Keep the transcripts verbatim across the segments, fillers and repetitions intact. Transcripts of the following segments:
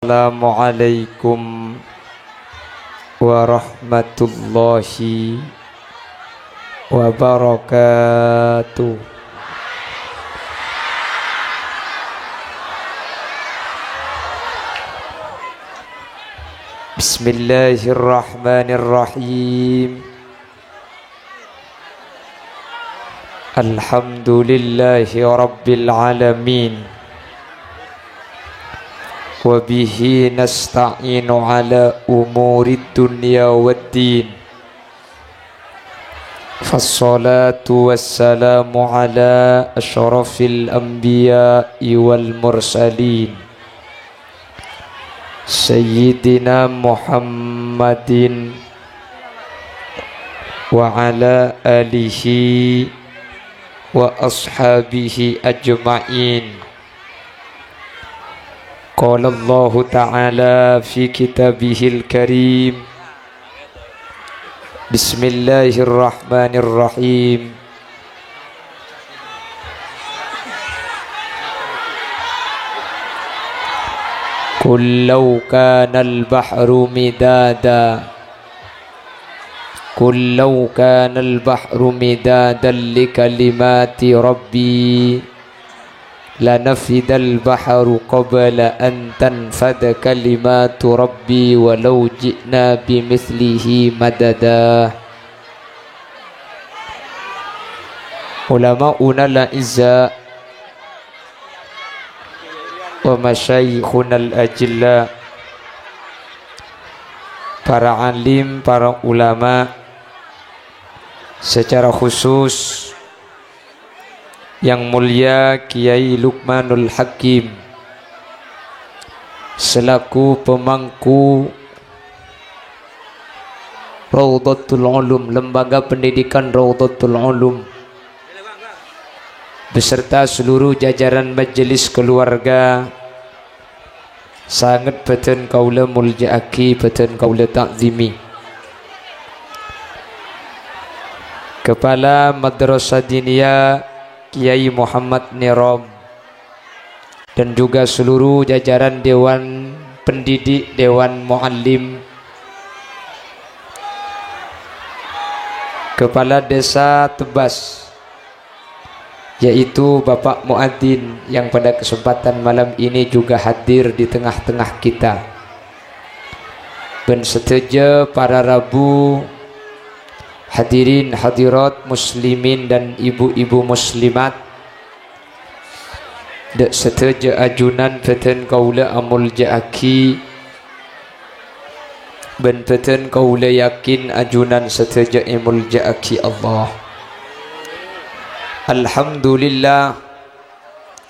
Assalamualaikum warahmatullahi wabarakatuh. Bismillahirrahmanirrahim. Alhamdulillahi rabbil alamin. Wa bihi nasta'inu ala umurid dunya waddin. Fassalatu wassalamu ala asyrafil anbiya'i wal mursalin. Sayyidina Muhammadin wa ala alihi wa ashabihi ajma'in. Qala Allahu ta'ala fi kitabihil karim. Bismillahirrahmanirrahim. Qul law kanal bahru midada, qul law kanal bahru midadan li kalimati rabbi lanafidal bahru qabla an tanfada kalimatu rabbi walau ji'na bimithlihi madada. Ulama'unal a'izza wa masyayikhunal ajilla, para alim, para ulama, secara khusus Yang Mulia Kiai Lukmanul Hakim selaku pemangku Raudhatul Ulum, Lembaga Pendidikan Raudhatul Ulum, beserta seluruh jajaran majelis keluarga, sanget bâdhân kaulâ molja'aghi, bâdhân kaulâ ta'zimi. Kepala Madrasah Diniyah Kiai Muhammad Nirom, dan juga seluruh jajaran Dewan Pendidik, Dewan Muallim, Kepala Desa Tebas, yaitu Bapak Muadzin yang pada kesempatan malam ini juga hadir di tengah-tengah kita. Bân sadhâjâ para rabu, hadirin hadirat muslimin dan ibu-ibu muslimat, dâ' sadhâjâ ajunan bâdhân kaulâ amolja'aghi, bân bâdhân kaulâ yakin ajunan sadhâjâ èmolja'aghi Allah. Alhamdulillah,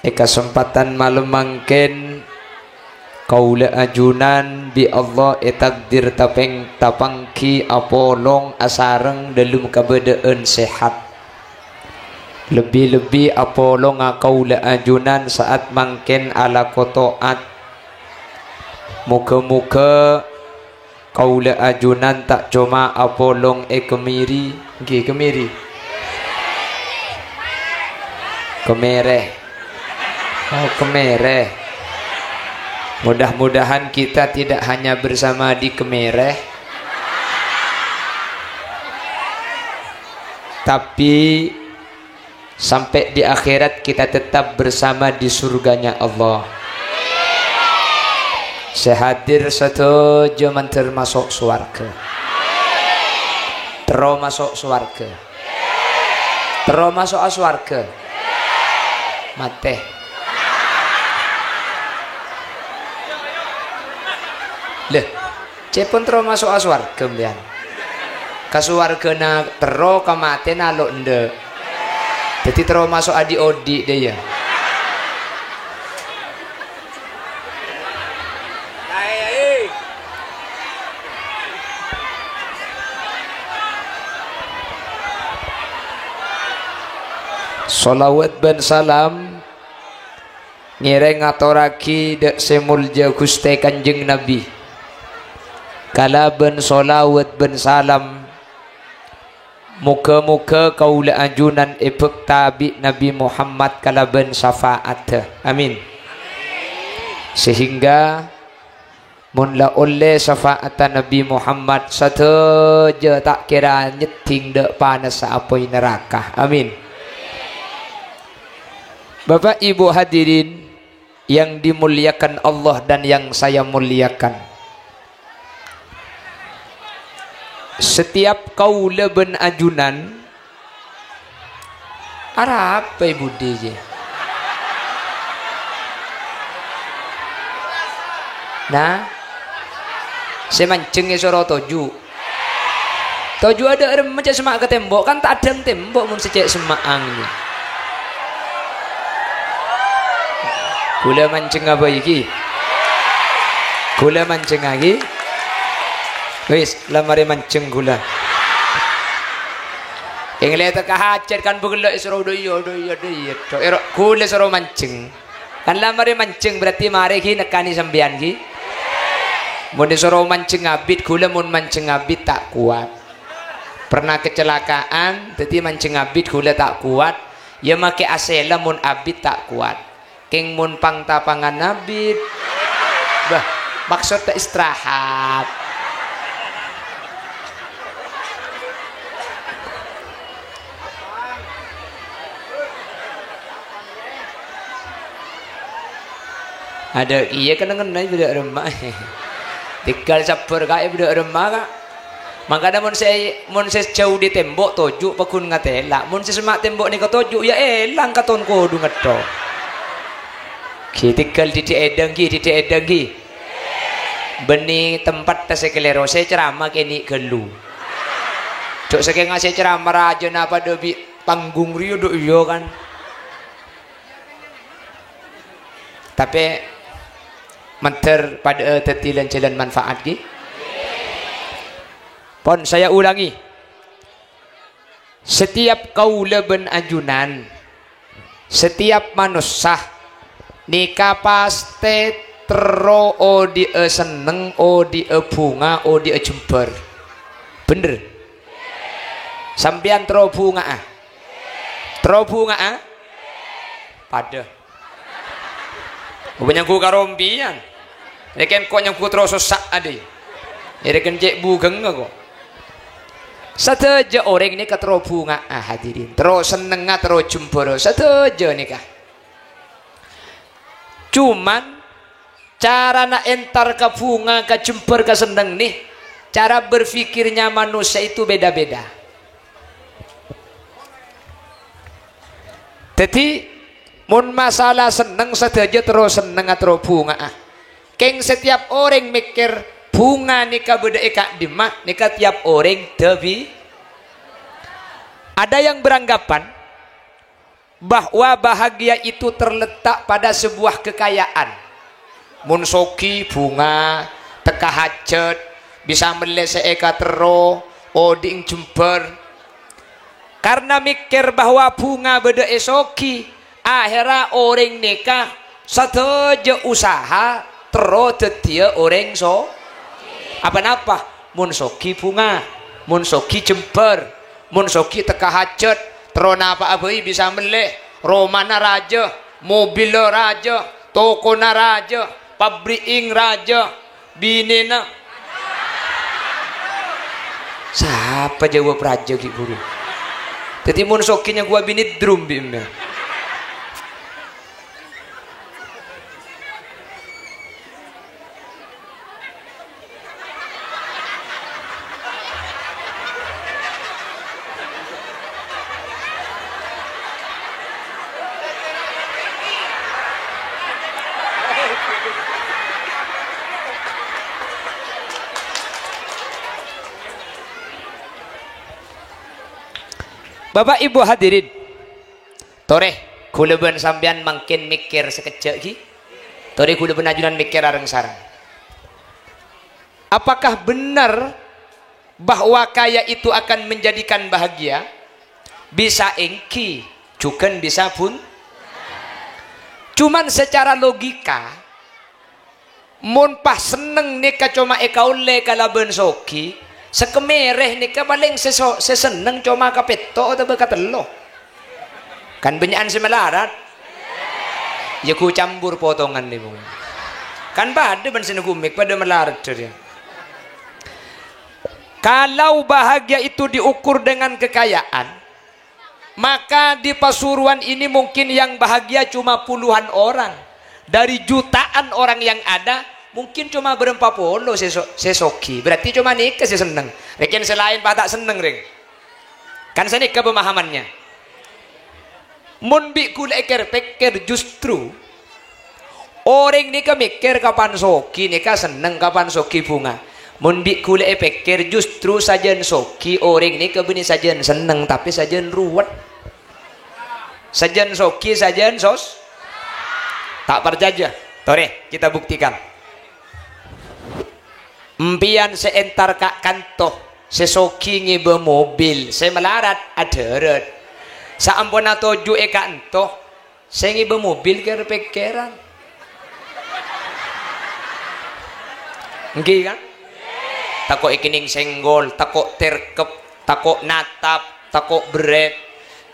è kasempadhân malem mangkèn, kaulâ ajunan bi' Allah ètakdir tapèng-, tapangghi apolong asareng dâlem kabâdâ'ân sehat. Lebbi-lebbi apolonga kaulâ ajunan sa'at mangkèn alako to'at. Moghâ-moghâ kaulâ ajunan ta' coma apolong è Kemiri, ngghi, Kemiri. Kemere. Oh, Kemere. Mudah-mudahan kita tidak hanya bersama di Kemere, tapi sampai di akhirat kita tetap bersama di surganya Allah. Sè hadir sadhâjâ mandhâr maso' sowarghâ. Terro maso' sowarghâ. Terro maso'a sowarghâ. Matè. Lè, cè' pon terro maso'a sowarghâ, sampèyan. Ka sowarghâna terro, ka matèna lo' endâ'. Dhâddhi terro maso'a dhi'-odhi' dâ' iyâ. Sholawat bân salam ngèrèng ngatorraghi dâ' sè moljâ Ghustè Kanjeng Nabi. Kalabân sholawat bân salam, moghâ-moghâ kaulâ ajunan èbhâkta bi' Nabi Muhammad kalabân syafa'addhâ. Amin. Sehingga Mon la ollè syafa'atta Nabbhi Muhammad, sadhâjâ ta' kèra nyèddhing dâ' panassa apoy naraka. Amin. Bapak, Ibu, hadirin yang dimuliakan Allah dan yang saya muliakan. Setiap kaulâ bân ajunan, arapa è budi jiyâ? Nah, sè manjheng èsoro toju'. Toju' adâ' remma cè' semma' ka tembok, kan ta' adhâng tembok mon sè cè' semma'an. Ghulâ manjheng apa iki? Ghulâ manjhengngaghi? Wis, la marè manjheng ghulâ. Kèng lè teka hajhât kan bhâghellâ' èsoro, "Dhu iyâ, dhu iyâ, dhu iyâ, dhu." Èro-, ghulâ soro manjheng. Kan la marè manjheng, berarti marè ghi' nekkanè sampèyan ghi'. Mon èsoro manjheng abit, ghulâ mon manjheng abit ta' kowat. Pernah kecelakaan, dhâddhi manjheng abit ghulâ ta' kowat. Yâ makè asèla mon abit ta' kowat. Kèng mon pang-tapangan abit. Bâh, maksodda istirahat. Adâ' iyâ kennengnganna è bâdâ' remma. Tèngghâl sabbhâr kaè è bâdâ' remma, Ka'. Mangkana mon sè, mon sè jhâu dâri tembok toju' pagghun ngatèla'. Mon sè semma' tembok nèka toju', yâ èlang katon kodhu ngetto. Ghi tèngghâl didik èdhâng ghi, didik èdhâng ghi. Bânnè tempat sè kalèro, sè ceramah kènè' ghâllu. Jhâ' sakènga sè ceramah rajâna padâ bi' panggung rèya, dhu iyâ kan. Tapè mandhâr padâ'â dhâddhi lan-jhâlân manfaat, ghi. Pon, saya ulangi. Setiap kaulâ bân ajunan, setiap manossa nèka pastè terro odi'â senneng, odi'â bhunga, odi'â jembhâr. Bhender? Sampèyan terro bhunga'a? Terro bhunga'a? Padâ. Apa nyangghu karompèyan? Rèken ko' nyangghu terro sossa adâ. Rèken cè' bhunga'na ko'. Sadhâjâ orèng nèka terro bhunga'a, hadirin. Terro sennengnga, terro jembhârrâ. Sadhâjâ nèka. Cuman, carana entar ka bhunga, ka jembhâr, ka senneng nè, cara berpikirnya manusia itu beda-beda. Dhâddhi, mon masalah senneng, sadhâjâ terro sennengnga, terro bhunga'a. Kèng setiap orèng mèkkèr bhunga nèka bâdâ è ka'dimma, nèka tiap orèng dhâbi-, ada yang beranggapan bahwa bahagia itu terletak pada sebuah kekayaan. Mon soghi, bhunga, tekka hajhât, bisa mellè sè èkaterro, odi'na jembhâr. Karna mèkkèr bahwa bhunga bâdâ è soghi, ahèrra orèng nèka sadhâjâ usaha terro dhâddhiyâ orèng so-, apa-napa? Mon soghi bhunga, mon soghi jembhâr, mon soghi tekka hajhât, terro napa'a bhâi bisa mellè, romana rajâ, mobilla rajâ, tokona rajâ, pabri'na rajâ, binèna. Sapa jâwâb rajâ ghi' bhuru? Dhâddhi mon soghi nyangghuwâ binè drum bi' emmè. Bapak Ibu hadirin, torè, ghulâ bân sampèyan mangkèn mèkkèr sakejjhâ' ghi. Torè ghulâ bân ajunan mèkkèr areng-sareng. Apakah benar bahwa kaya itu akan menjadikan bahagia? Bisa èngghi, jhughân bisa bun-, cuman secara logika, mon pas senneng nèka coma èkaollè kalabân soghi, sakemèrè nèka palèng sè so-, sè senneng coma kapètto' otabâ katello'. Kan bânnya'an sè malarat. Yâ, ghu campor potongan nèko. Kan padâ bân sè nèko mik, padâ malarat dhâri. Kalau bahagia itu diukur dengan kekayaan, maka di Pasuruan ini mungkin yang bahagia cuma puluhan orang. Dari jutaan orang yang ada, mungkin cuma berempa polo sè so-, sè soghi. Berarti cuma nèka sè senneng. Rèken sè laèn pas ta' senneng, rèng. Kan sanèka pemahamannya. Mon bi' ghulâ èkèr-pèkkèr, justru orèng nèka mèkkèr kapan soghi nèka senneng, kapan soghi bhunga. Mon bi' ghulâ èpèkkèr, justru sajân soghi orèng nèka bânnè sajân senneng, tapè sajân ruwet. Sajân soghi, sajân sos-, ta' parcajâ? Torè, kita buktikan. Empèyan sè entar ka' kanto, sè soghi ngèbâ mobil, sè malarat adhârât. Saamponna toju' è kanto, sè ngèbâ mobil kèr-pèkkèran. Èngghi, kan? Tako' èkennèng senggol, tako' terkep, tako' natap, tako' berrèt.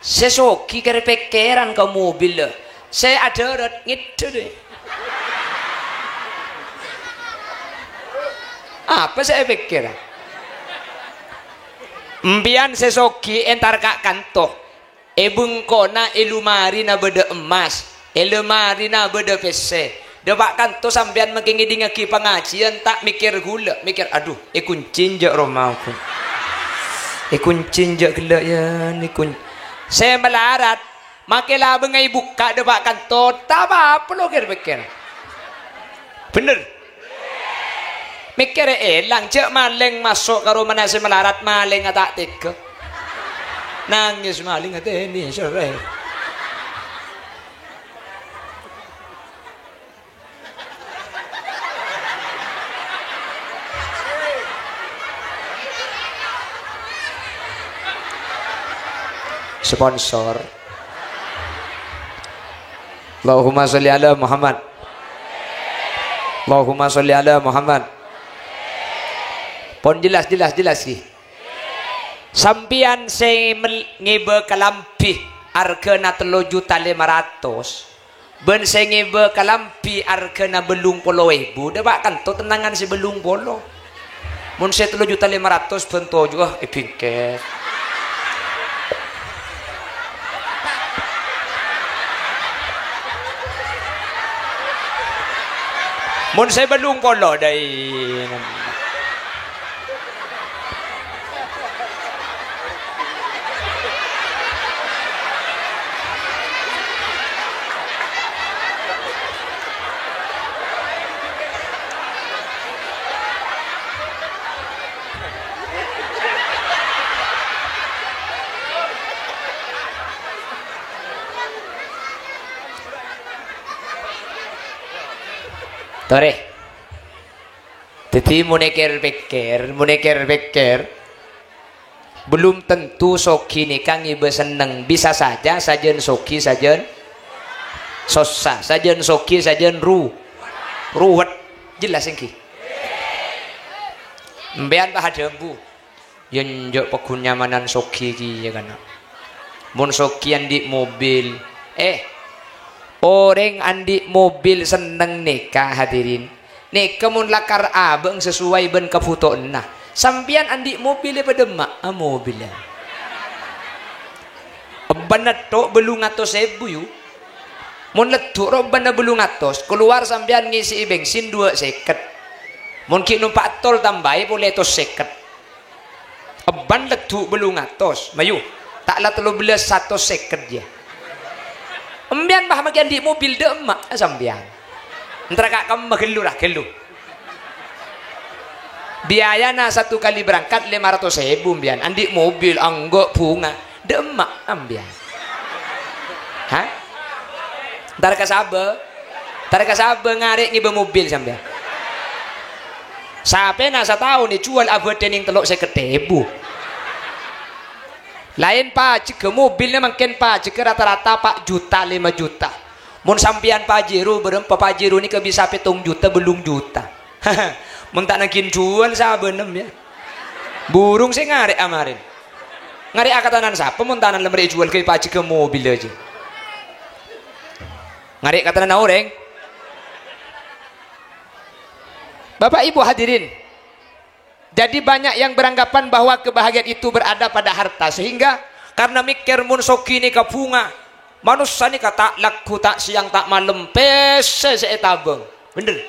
Sè soghi kèr-pèkkèran ka mobilla. Sè adhârât ngèddhâ, dè. Apa sè èpèkkèr? Empèyan sè soghi entar ka' kanto. È bengkona, è lomarina bâdâ emmas, è lomarina bâdâ pèssè. Dâpa' kanto sampèyan makè ngèdingngaghi pangajiyân, ta' mèkkèr ghulâ, mèkkèr, "Adhu, èkoncè enjâ' roma, ghu. Èkoncè enjâ' ghellâ', yâ, èkon-," Sè malarat, makè labângnga èbukka' dâpa' kanto, ta' pa-apa lo kèr-pèkkèr. Bhender? Mèkkèrè èlang, jâ' malèng maso' ka romana sè malarat, malèngnga ta' tegghâ. Nangès malèng atèna, serrè. Sponsor. Allahumma sholli ala Muhammad. Allahumma sholli ala Muhammad. Pon jelas, jelas, jelas, ghi. Sampèyan sè mel-, ngèbâ kalambhi arghâna tello juta lèma ratos, bân sè ngèbâ kalambhi arghâna bâllung polo èbu, dâpa' kanto tennangan sè bâllung polo. Mon sè tello juta lèma ratos bân toju', ah, èbingkèr. Mon sè bâllung polo, dâi. Torè. Dhâddhi, mon èkèr-pèkkèr, mon èkèr-pèkkèr, belum tentu soghi nèka ngèbâ senneng. Bisa saja sajân soghi, sajân sossa, sajân soghi, sajân ru-, ruwet. Jelas èngghi? Empèyan pas adhâbu. Yâ, enjâ' paggun nyamanan soghi kèya, kana'. Mon soghi andi' mobil. Eh, orèng andi' mobil senneng nèka, hadirin. Nèka mon lakar abâng sesuai bân kabhutowanna. Sampèyan andi' mobil, èpadâ emma'a mobilla. Ebbhânna tho' bâllung atos èbu, yu. Mon leddhu' robbhânna bâllung atos, kalowar sampèyan ngèsè'è bensin duwâ' sèket. Mon ghi' nompa' tol tambâi polè atos sèket. Ebbhân leddhu' bâllung atos, mayu, ta' la tello bellâs satos sèket, yâ. Empèyan, bâh, makè andi' mobil dâ' emma' sampèyan. Entara ka' kemma ghâllu, ra, ghâllu. Biayana satu kali berangkat lèma ratos èbu, empèyan. Andi' mobil, angghâ' bhunga. Dâ' emma' empèyan. Hah? Entar ka sabâ. Entar ka sabâ ngarè' ngèbâ mobil sampèyan. Sapèna sataon èjhuwâl abâdhâ nèng tello sèket èbu. Laèn pajhegghâ mobilna mangkèn pajhegghâ rata-rata pa' juta, lèma juta. Mon sampèyan Pajero bârâmpa, Pajero nèka bisa pèttong juta, bâllung juta. Mon ta' nangghin jhuwâl sabâna, yâ. Burung sè ngarè'a marèn. Ngarè'a ka tanana sapa mon tanana la marè èjhuwâl ghâbây pajhegghâ mobil jâ? Ngarè' ka tanana orèng? Bapak Ibu hadirin, jadi banyak yang beranggapan bahwa kebahagiaan itu berada pada harta, sehingga karena mikir mon soghi nèka bhunga, manossa nèka ta' lagghu, ta' sèyang, ta' malem, pèssè sè ètabâng. Bhender?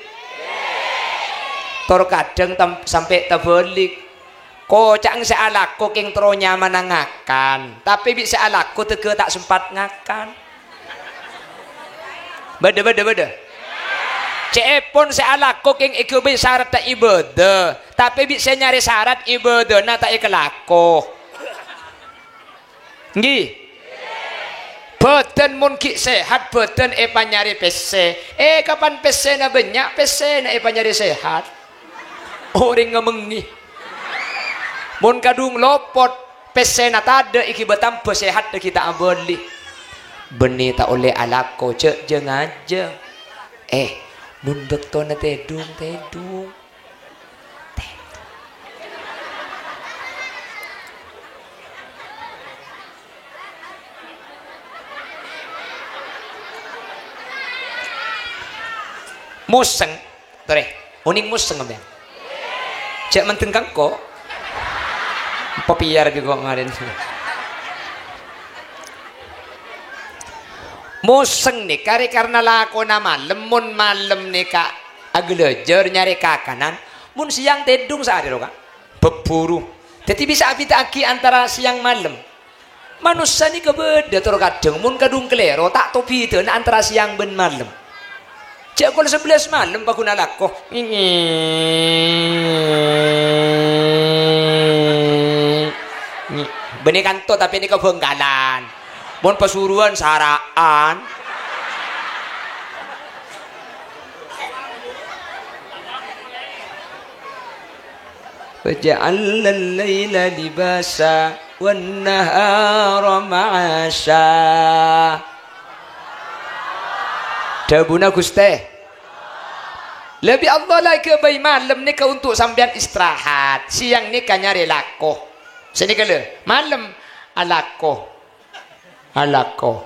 Tor kadhâng tam-, sampè' tabhâlik. Koca'na sè alako kèng terro nyamana ngakan, tapè bi' sè alako tegghâ ta' sempat ngakan. Bâdâ, bâdâ, bâdâ. Cè'èpon sè alako kèng èghâbây sarat ta' ibâdâ, tapè bi' sè nyarè sarat ibâdâna ta' èkalako. Ènggi. Bhâdhân mon ghi' sehat, bhâdhân èpanyarè pèssè. Eh, kapan pèssèna bânnya', pèssèna èpanyarè sehat. Orèng ngamengngè. Mon kadhung lopot, pèssèna tadâ' èghibâ tamba, sehat èghita abâli. Bânnè ta' ollè alako, jhâ' jhâ-ngajhâ. Eh, mon bâktona tèdung, tèdung. Mosèng, torè. Onèng mosèng sampèyan? Jhâ' mendeng kangko. Pepiyar bi' ko' ngarèn. Mosèng nèka rè karna lakona malem, mon malem nèka aghâlâjâr nyarè kakanan, mon sèyang tèdung saarè ro, Ka'. Bhâbhuru. Dhâddhi bisa abhidhâ'aghi antara sèyang malem. Manossa nèka bâdâ tor kadhâng mon kadhung kalèro ta' tao bhidhâna antara sèyang bân malem. Jhâ' kol sabellâs malem paggun alako. Bânnè kanto tapè nèka Bhângkalan. Mon Pasuruan sara'an. "Wa ja'alnal laila libasa wan nahara ma'asya." Dhâbuna Ghustè, "La bi' Allah la èghâbây malem nèka onto' sampèyan istirahat, sèyang nèka nyarè lako." Sanèka lho, malem alako. Alako.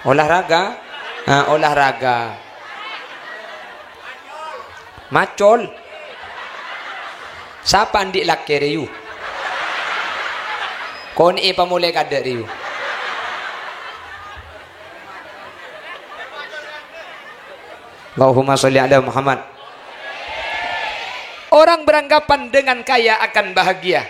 Olahraga? Ah, olahraga. Macol. Sapa andi' lakè rèyu? Konè'è pamolè kadâ' rèyu. Allahumma sholli ala Muhammad. Orang beranggapan dengan kaya akan bahagia,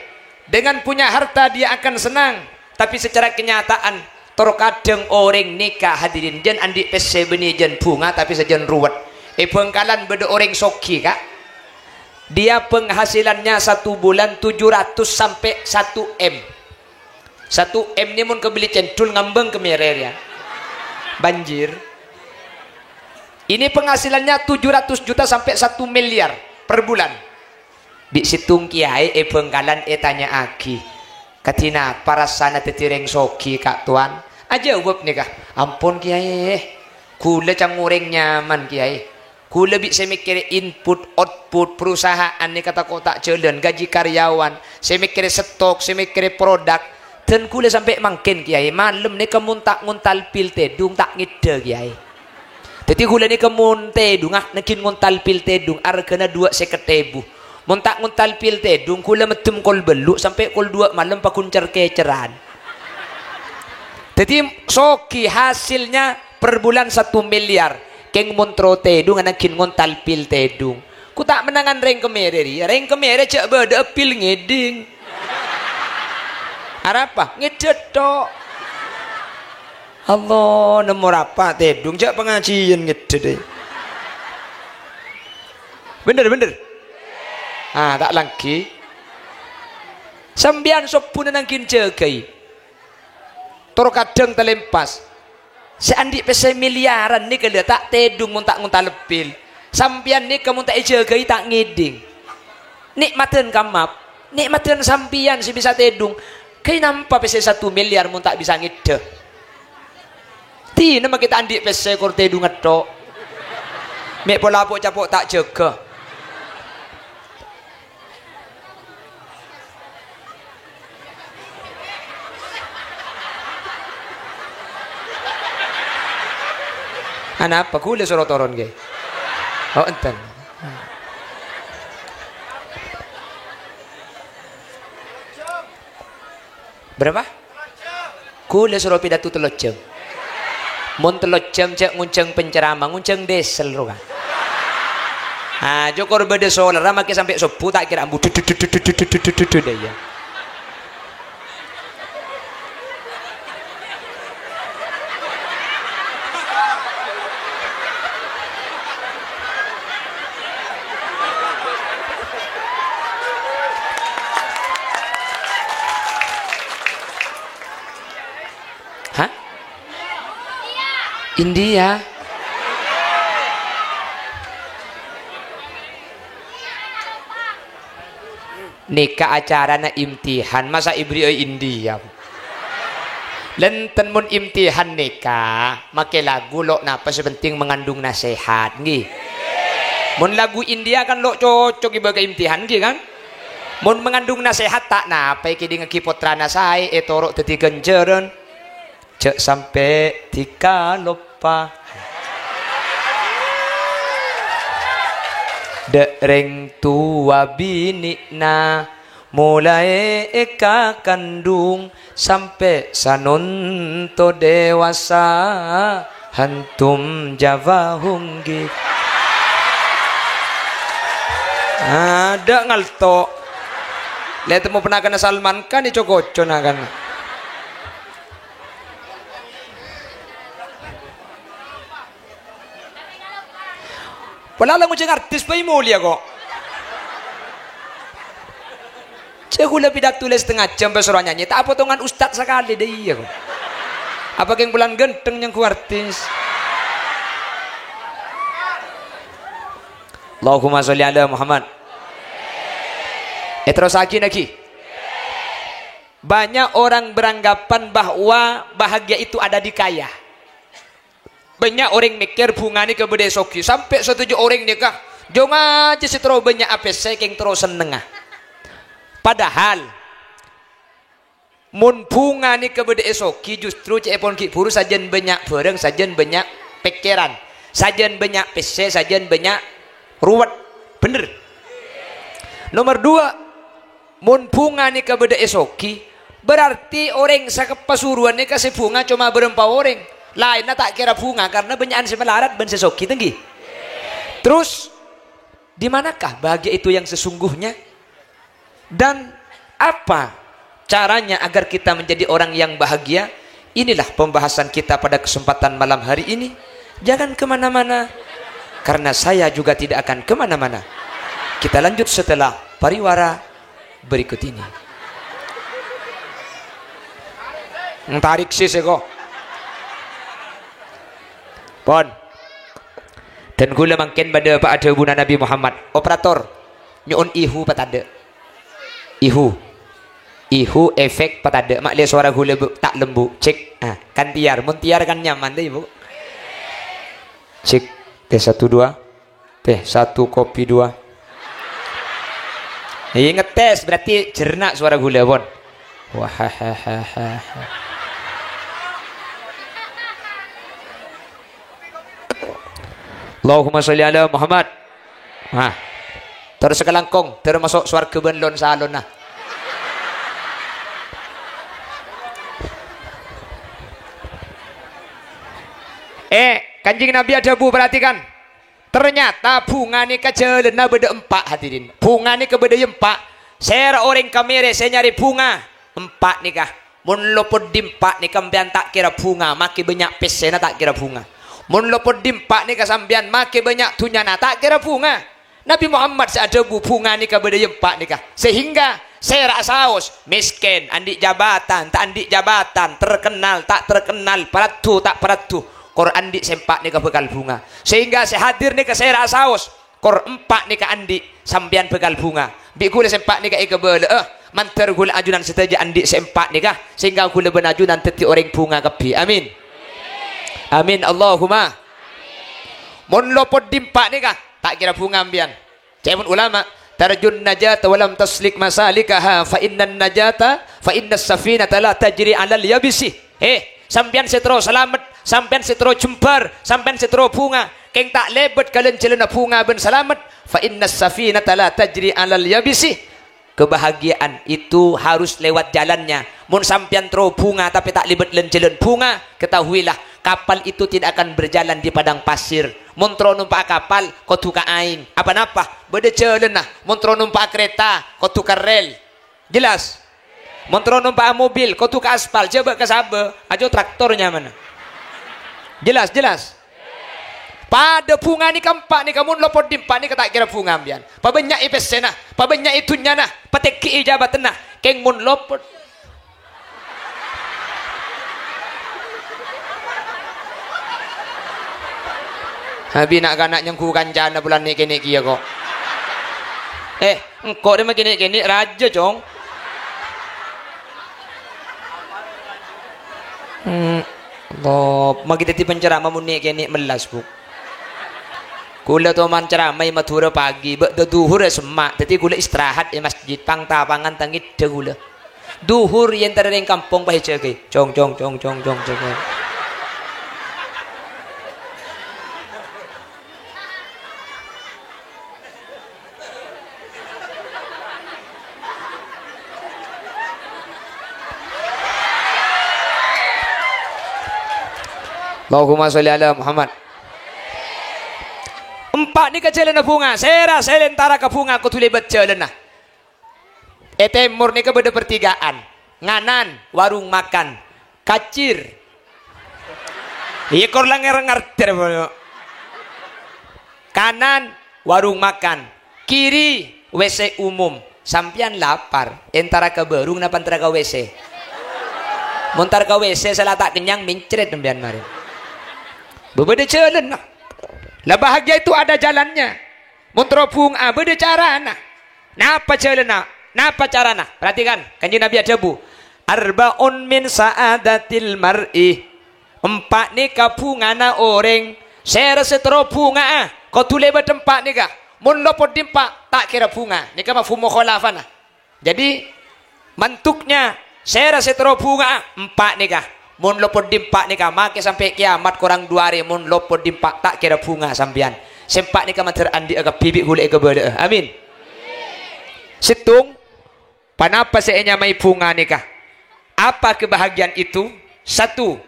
dengan punya harta dia akan senang, tapi secara kenyataan, tor kadhâng orèng nèka, hadirin, jân andi' pèssè bânnè jân bhunga, tapè sajân ruwet. È Bhângkalan bâdâ orèng soghi, Ka'. Dia penghasilannya satu bulan tujuh ratus sampai satu M. Satu M ini mon kabelli cendol ngambang ka Mèrèr, ya. Banjir. Ini penghasilannya tujuh ratus juta sampai satu miliar per bulan. Bi' sèttong kèyaè è Bhângkalan ètanya'aghi, "Kadhi napa rassana dhâddhi rèng soghi, Ka' Towan?" Ajâwâb nèka, "Ampon, Kèyaè, kaulâ ca'na orèng nyaman, Kèyaè." Kaulâ bi' sè mèkkèrè input, output, perusahaan nèka tako' ta' jhâlân, gaji karyawan, sè mèkkèrè stok, sè mèkkèrè produk. Dân kaulâ sampè' mangkèn, Kèyaè, malem nèka mon ta' ngontal pil tèdung, ta' ngèddhâ, Kèyaè. Dhâddhi kaulâ nèka mon tèdunga, nèngghin ngontal pil tèdung, arghâna duwâ' sèket èbu. Mon ta' ngontal pil tèdung, kaulâ mèddem kol bâllu' sampè' kol duwâ' malem paggun cer-kècèran. Dhâddhi soghi hasilnya per bulan satu miliar. Kèng mon terro tèdung, nèngghin ngontal pil tèdung. Ko' ta' mennangan rèng ka Mèrèr rèya, rèng ka Mèrèr jhâ' bâdâ'â pil ngèdhing. Arapa? Ngèddhâ tok. Allah, nemmo rapa tèdung, jhâ' pangajiân ngèddhâ, dâi. Bhender, bhender. Ah, ta' langghi. Sampèyan sobbhuna nèngghin jâgâi. Tor kadhâng talèmpas. Sè andi' pèssè miliaran nèka la ta' tèdung mon ta' ngontal pil. Sampèyan nèka mon ta' èjâgâi ta' ngèdhing. Nè'maddhân kamma, nè'maddhân sampèyan sè bisa tèdung. Ghâi napa pèssè satu miliar mon ta' bisa ngèddhâ? Dinah makè ta' andi' pèssè kor tèdungnga tok. Mè' pola po'-capo' ta' jâgâ. Anapa? Ghulâ soro toron, ghi? Oh, enten. Berapa? Ghulâ soro pidato tello jam. Mon tello jam jhâ' ngonjhâng penceramah, ngonjhâng diesel rowa. Ah, jokor bâdâ solar, makkè sampè' sobbhu ta' kèra ambu dudut, dudut, dudut, dudut, dudut, dudut, ya. Hah? India. Nèka acarana imtihan, masa èberri'i India? Lènten mon imtihan nèka, makkè lagu lo' napa sè penting mengandung nasehat, ngghi. Mon lagu India kan lo' cocok èbâ ka imtihan, ngghi kan? Mon mengandung nasehat ta' napa èkèdingngaghi pottrana saè, ètoro' dhâddhi ghânjhârân. Jhâ' sampè' dhikaloppa. Dâ' rèng towa binè'na, molaè èkakandhung sampè' sanonto dewasa, hantum jawahunggi. Adâ' ngalto. Lè' temmo panakanna Salman Khan èco-kocona kan. Pola la ngojhâng artis bhâi molèya, ko'. Jhâ' ghulâ pidato la satengnga jam pas soro nyanyè, ta' potongan ustad sakalè dâ' iyâ, ko'. Apa kèng polana ghântheng nyangghu artis? Allahumma sholli ala Muhammad. Èterrossaghi, naghi. Banyak orang beranggapan bahwa bahagia itu ada di kaya. Bânnya' orèng mèkkèr bhunga nèka bâdâ è soghi, sampè' satuju orèng nèka jhung ajâ sè terro bânnya'a pèssè kèng terro sennengnga. Padahal, mon bhunga nèka bâdâ è soghi, justru ca'èpon ghi' bhuru sajân bânnya' bhârâng, sajân bânnya' pèkkèran, sajân bânnya' pèssè, sajân bânnya' ruwet. Bhender? Nomer dua, mon bhunga nèka bâdâ è soghi, berarti orèng sè pasuruwân nèka sè bhunga coma bârâmpa orèng. Laènna ta' kèra bhunga karna bânnya'an sè malarat bân sè soghi, tengghi. Terus, di manakah bahagia itu yang sesungguhnya? Dan apa caranya agar kita menjadi orang yang bahagia? Inilah pembahasan kita pada kesempatan malam hari ini. Jangan kemana-mana, karena saya juga tidak akan kemana-mana. Kita lanjut setelah pariwara berikut ini. Entarik sih seko. Pon. Dan ghulâ mangkèn bâdâ pa-, adhâbuna Nabi Muhammad. Operator, nyo'on ihu patadâ'. Ihu. Ihu efek patadâ'. Ma' lè sowara ghulâ bu-, ta' lembu'. Cek. Ah, kan tiyar. Mon tiyar kan nyaman, ta, Ibu? Cek. Tes satu, dua. Tes satu, kopi dua. Iya, ngetes. Berarti jhârna sowara ghulâ, pon. Wah. Allahumma sholli ala Muhammad. Nah, terros sakalangkong, termasuk swarga bân lon-salonna. Eh, Kanjeng Nabi adhâbu, perhatikan. Ternyata bhunga nèka jhâlânna bâdâ empa', hadirin. Bhunga nèka bâdâ empa'. Sèra orèng kamèrè sè nyarè bhunga? Empa' nèka. Mon lo' poddhi empa' nèka sampèyan ta' kèra bhunga, makè bânnya' pèssèna ta' kèra bhunga. Mon lo' poddhi empa' nèka sampèyan makè bânnya' dhunnyana ta' kèra bhunga. Nabi Muhammad sè adhâbu bhunga nèka bâdâ è empa' nèka. Sehingga sèra'a saos, mèskèn, andi' jabatan, ta' andi' jabatan, terkenal, ta' terkenal, paraddu, ta' paraddu. Kor andi' sè empa' nèka bhâkal bhunga. Sehingga sè hadir nèka sèra'a saos, Kor empa' nèka andi', sampèyan bhâkal bhunga. Bi' ghulâ sè empa' nèka èkabâlâ'â, mandhâr ghulâ ajunan sadhâjâ andi' sè empa' nèka, sehingga ghulâ bân ajunan dhâddhi orèng bhunga kabbhi. Amin. Amin, Allahumma. Mon lo' poddhi empa' nèka, ta' kèra bhunga sampèyan. Ca'èpon ulama, "Tarjun najata wa lam taslik masalikaha, fa innan najata, fa innas safinata la tajri 'alal yabisi." He, Sampèyan sè terro salamet, sampèyan sè terro jembhâr, sampèyan sè terro bhunga, kèng ta' lèbât ka lan-jhâlânna bhunga bân salamet, fa innas safinata la tajri 'alal yabisi. Kebahagiaan itu harus lewat jalannya. Mon sampèyan terro bhunga tapè ta' lèbât lan-jhâlân bhunga, ketahuilah, kapal itu tidak akan berjalan di padang pasir. Mon terro nompa'a kapal, kodhu ka aèng. Apa-napa? Bâdâ jhâlânna. Mon terro nompa'a karèta, kodhu ka rèl. Jelas? Mon terro nompa'a mobil, kodhu ka aspal. Jhâ' bâ' ka sabâ. Ajo traktor nyamana. Jelas, jelas? Padâ bhunga nèka empa' nèka, mon lopot dâri empa' nèka ta' kèra bhunga sampèyan. Pabânnya'è pèssèna, pabânnya'è dhunnyana, patènggi'i jabâtanna, kèng mon lopot. Abina' kana' nyengghu kancana bulân nè'-kènè' kèya, ko'. Eh, engko' rè ma' kènè'-kènè' rajâ, Cong. Hmm, Allah, maghi dhâddhi penceramah mon nè'-kènè' mellas, Bu. Kaulâ toman ceramah è Madhurâ pagi, bâ' dâ' dhuhur è semma', dhâddhi kaulâ istirahat è masjid, pang-tapangan ta' ngèdhâ kaulâ. Dhuhur yèn tadâ' rèng kampong pas èjâgâi. Cong, cong, cong, cong, cong, cong, cong. Allahumma sholli ala Muhammad. Empa' nèka jhâlânna bhunga. Sèra sè èntara ka bhunga kodhu lèbât jhâlânna. È tèmor nèka bâdâ pertigaan. Nganan, warung makan. Kacir. Iyâ, kor la nger-, ngartè, pokokna. Kanan, warung makan. Kiri, W C umum. Sampèyan lapar, èntara ka bârung napa èntara ka W C? Mon èntara ka W C, sè la ta' kennyang, mencret sampèyan marè. Bâ-, bâdâ jhâlânna. La, bahagia itu ada jalannya. Mon terro bhunga, bâdâ carana. Napa jhâlânna? Napa carana? Perhatikan, Kanjeng Nabi adhâbu, "Arba'un min sa'adatil mar'i." Empa' nèka bhungana orèng. Sèra sè terro bhunga'a, kodhu lèbât empa' nèka. Mon lopot dâri empa', ta' kèra bhunga. Nèka mafhum mukhalafana. Jadi, mantuknya, sèra sè terro bhunga'a, empa' nèka. Mon lopot dâri empa' nèka, makè sampè' kèyamat korang du arè, mon lopot dâri empa' ta' kèra bhunga sampèyan. Sè empa' nèka mandhâr andi'â kabbhi bi' ghulâ èkabâlâ'â. Amin. Sèttong, ponapa sè ènyamaè bhunga nèka? Apa kebahagiaan itu? Satu,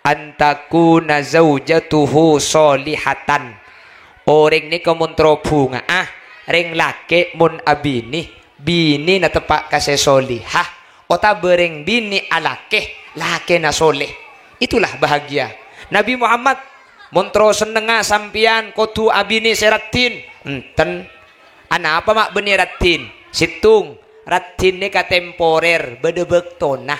"An takuna zaujatuhu sholihatan." Orèng nèka mon terro bhunga'a, rèng lakè' mon abinè, binèna teppa' ka sè sholihah, otabâ rèng binè alakè, lakèna sholeh. Itulah bahagia. Nabi Muhammad, "Mon terro sennengnga sampèyan kodhu abinè sè raddhin." Enten. Anapa ma' bânnè raddhin? Sèttong, raddhin nèka temporer, bâdâ bâktona.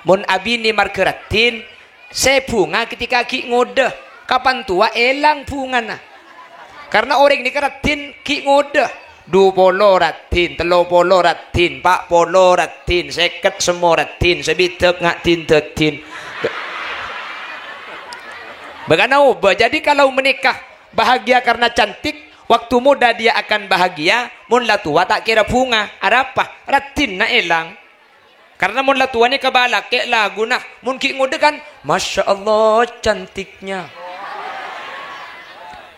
Mon abinè marghâ raddhin, sè bhunga ketika ghi' ngodâ, kapan towa èlang bhungana. Karna orèng nèka raddhin ghi' ngodâ. Du polo raddhin, tello polo raddhin, pa' polo raddhin, sèket semmo raddhin, sabidhâk nga' din-dâddhin. Bâkana obâ. Jadi kalau menikah bahagia karena cantik, waktu muda dia akan bahagia, mon la towa ta' kèra bhunga. Arapa? Raddhinna èlang. Karna mon la towa nèka bâlâkè' laguna, mon ghi' ngodâ kan, "Masya Allah, cantiknya.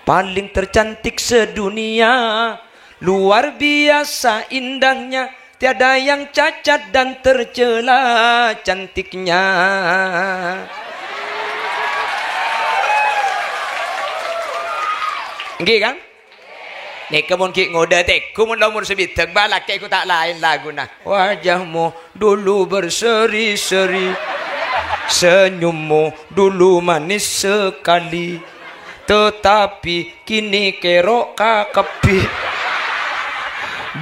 Paling tercantik sedunia. Luar biasa indahnya. Tiada yang cacat dan tercela cantiknya." Ngghi, kan? Nèka mon ghi' ngodâ tèngghu mon la omor sabidhâk, bâlâkè' ghu ta' laèn laguna. Wajahmu dulu berseri-seri, senyummu dulu manis sekali, tetapi kini kèro' kakabbhi,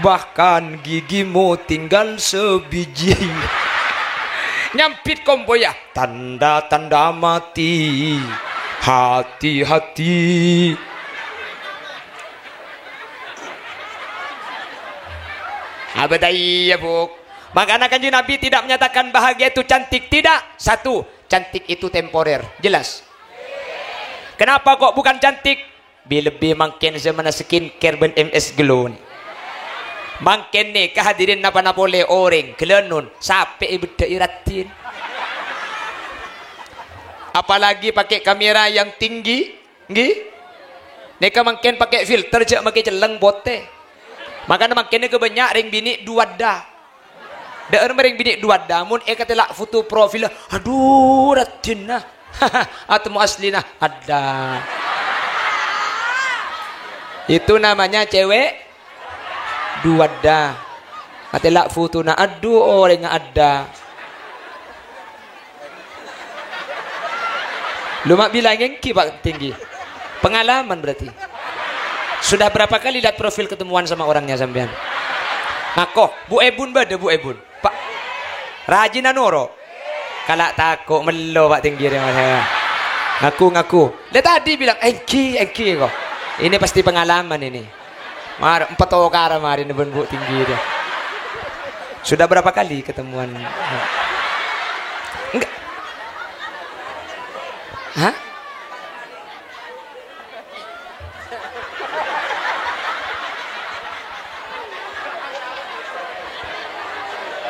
bahkan gigimu tinggal sebiji. Nyambit kompoyya, tanda-tanda mati. Hati-hati. Abâdâ iyâ, Bu. Makana Kanjeng Nabi tidak menyatakan bahagia itu cantik. Tidak. Satu, cantik itu temporer. Jelas? Kenapa kok bukan cantik? Bi-, lebbi mangkèn zamanna skincare bân M S Glow. Mangkèn nèka hadirin napa-napa polè orèng, ghâlânon, sapè èbeddhâ'i raddhin. Apalagi pakai kamera yang tinggi, ngghi? Nèka mangkèn pakai filter, jhâ' maskè cellèng potè. Makana mangkèn nèka bânnya' rèng binè' duwadda. Dhâ'âr ma' rèng binè' duwadda, mon èkatèla' foto profil, adhu, raddhinna. Atemmo aslina, adda. Itu namanya cewek duwadda. Atèla' fotona, adhu, orèngnga adda. Lu ma' bilangè èngghi, Pak Tinggi. Pengalaman berarti. Sudah berapa kali lihat profil ketemuan sama orangnya sampean? Ngako, Bu Ebun bâdâ, Bu Ebun. Pak, rajina noro'. Kala' tako' mello, Pak Tinggi, rè, Mas. Ngaku, ngaku. Lah tadi bilang, "Èngghi, èngghi," kok. Ini pasti pengalaman ini. Mar-, empat okara marèna bân Bu Tinggi dia. Sudah berapa kali ketemuan? Enggak. Hah?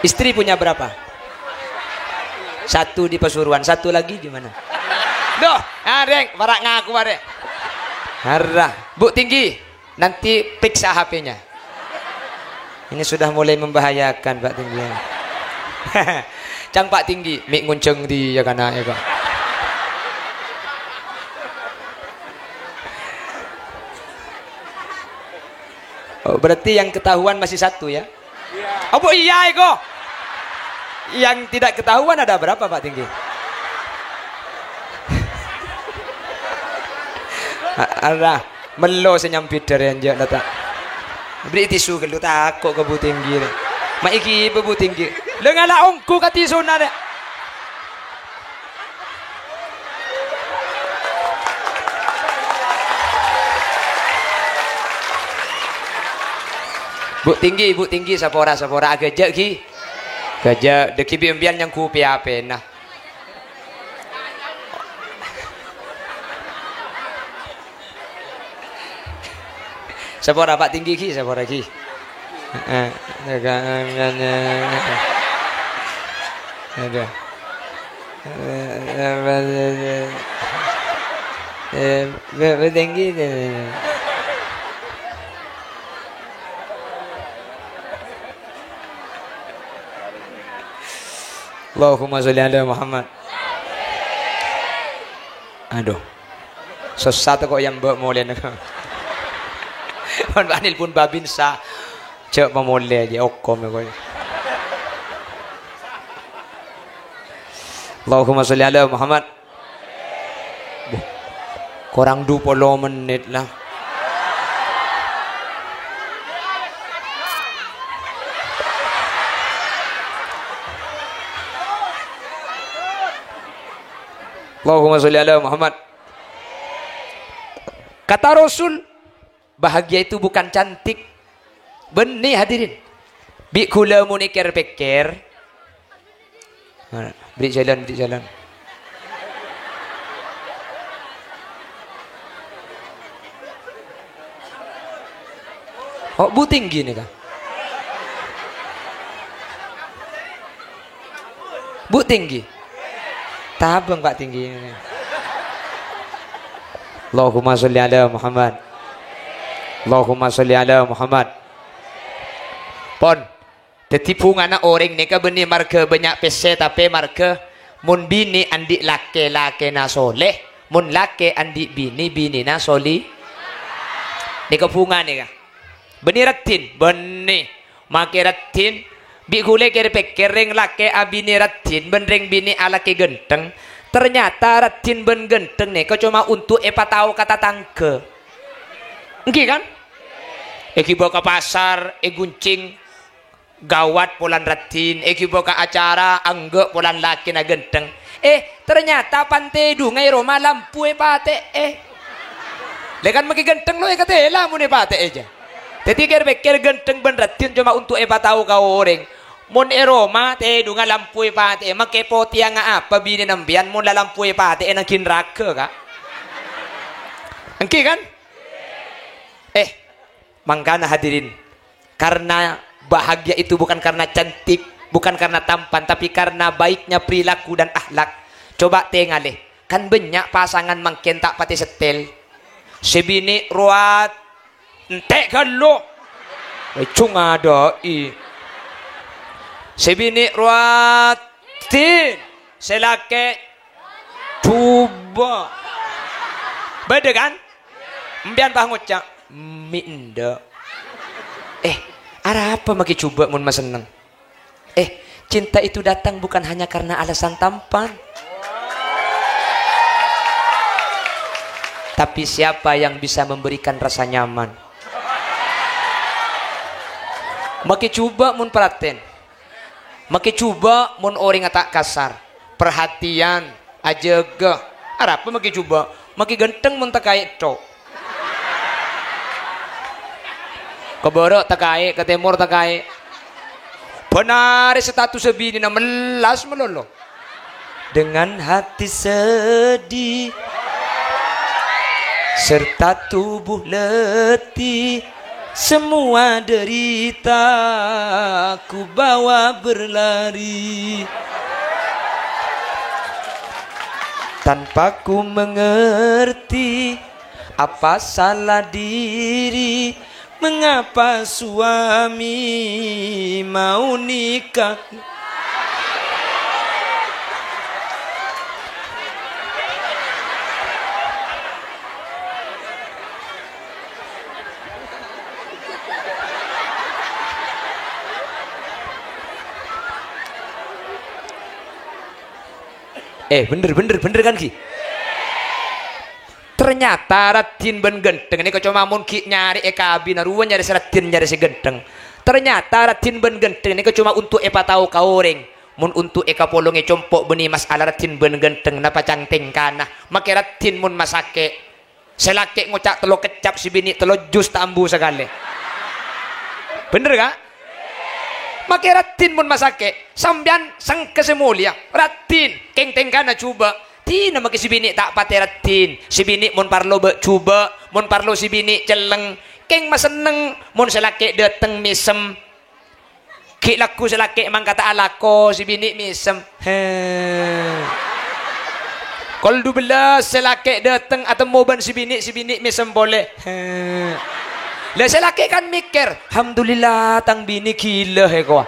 Istri punya berapa? Satu di Pasuruan, satu lagi di mana? Loh, areng, para' ngaku, areng. Harra, Bu Tinggi. Nanti periksa H P-nya. Ini sudah mulai membahayakan, Pak Tinggi. Cang Pak Tinggi, mè' ngonjhâng dia kana' kok. Oh, berarti yang ketahuan masih satu, ya? Apa iya, iko? Yang tidak ketahuan ada berapa, Pak Tinggi? A-, Allah, mello sè nyambit dâri enjâ' la ta'. Bâri' tisu ghâllu, tako' ka Bu Tinggi, rè. Ma' èghi bâ Bu Tinggi. Lè ngala' ongghu ka tisuna, rè. Bu Tinggi, Bu Tinggi, sapora, sapora, aghâjâ', ghi. Aghâjâ', dâgghi' bi' empèyan nyangghu pè-apèna. Sapora, Pak Tinggi, ghi, sapora, ghi. Heeh. Aduh. Eh, Pak, Pak Tinggi. Allahumma sholli ala Muhammad. Aduh. Sossa tako' ya mbok molèna. Mon bâ'na nelpon Babinsa. Jhâ' mamolè jâ, okom ya, koy. Allahumma sholli ala Muhammad. Buh, korang du polo mennit la. Allahumma sholli ala Muhammad. Kata Rasul, bahagia itu bukan cantik. Bânnè, hadirin. Bi' ghulâ mon èkèr-pèkkèr. Bâri' jhâlân, bâri' jhâlân. Oh, Bu Tinggi nèka. Bu Tinggi. Tabâng, Pak Tinggi. Allahumma sholli ala Muhammad. Allahumma sholli ala Muhammad. Pon. Dhâddhi bhungana orèng nèka bânnè marghâ bânnya' pèssè, tapè marghâ mon binè' andi' lakè, lakèna soleh, mon lakè andi' binè, binèna soli-, nèka bhunga nèka. Bânnè raddhin, bânnè. Makè raddhin, bi' ghulâ kèr-pèkkèr rèng lakè abinè raddhin bân rèng binè' alakè ghântheng. Ternyata raddhin bân ghântheng nèka coma onto' èpatao ka tatangghâ. Èngghi kan? Èghibâ ka pasar, èghuncèng, ghâwât polana raddhin, èghibâ ka acara, enggâ' polana lakèna ghântheng. Eh, ternyata pan tèdungnga è roma lampu èpatè'è. Lè kan makè ghântheng lo èkatèla mon èpatè'è jâ. Dhâddhi kèr-pèkkèr ghântheng bân raddhin coma onto' èpatao ka orèng. Mon è roma tèdungnga lampu èpatè'è, makè potèyangnga apa binèna empèyan mon la lampu èpatè'è nang ghi' naraka, Ka'? Èngghi kan? Eh, Mangkana hadirin, karena bahagia itu bukan karena cantik, bukan karena tampan, tapi karena baiknya perilaku dan akhlak. Coba tèngalè, Kan bânnya' pasangan mangkèn ta' patè settèl. Sè binè' rowa, "Ente' ghâllu." Èjhung adâ'i. Sè binè' rowa, "Din." Sè lakè', "Jhubâ'." Bâdâ, kan? Empèyan pas ngoca', "Mè' endâ'." Eh, arapa makè jhubâ' mon masenneng? Eh, cinta itu datang bukan hanya karena alasan tampan, tapi siapa yang bisa memberikan rasa nyaman. Makè jhubâ' mon paratèn. Makè jhubâ' mon orèngnga ta' kasar. Perhatian, ajâgâ. Arapa makè jhubâ'? Makè ghântheng mon takaè' tho'. Ka bârâ' takaè', ka tèmor takaè'. Bân arè statussa binèna mellas malolo. Dengan hati sedih serta tubuh letih, semua derita ku bawa berlari. Tanpa ku mengerti apa salah diri, mengapa suami mau nikah? Eh, bhender, bhender, bhender kan, ghi? Ternyata raddhin bân ghântheng nèka coma mon ghi' nyarè'è kabinna rowa nyarè sè raddhin nyarè sè ghântheng. Ternyata raddhin bân ghântheng nèka coma onto' èpatao ka orèng. Mon onto' èkapolongè compo' bânnè masalah raddhin bân ghântheng napa cang tèngkana. Makè raddhin mon masakè'. Sè lakè' ngoca' tello keccap, sè binè' tello jus ta' ambu sakalè. Bhender, Ka'? Makè raddhin mon masakè', sampèyan sengka sè molèya, raddhin, kèng tèngkana jhubâ'. Dinah makè sè binè' ta' patè raddhin, sè binè' mon parlo bâ' jhubâ', mon parlo sè binè' celleng, kèng masenneng, mon sè lakè' dâteng mèsem. Ghi' lagghu sè lakè' mangkata alako, sè binè' mèsem. He. Kol dubellâs sè lakè' dâteng atemmo bân sè binè', sè binè' mèsem polè. He. La sè lakè' kan mèkkèr, "Alhamdulillah, tang binè ghilâ, he, kowa."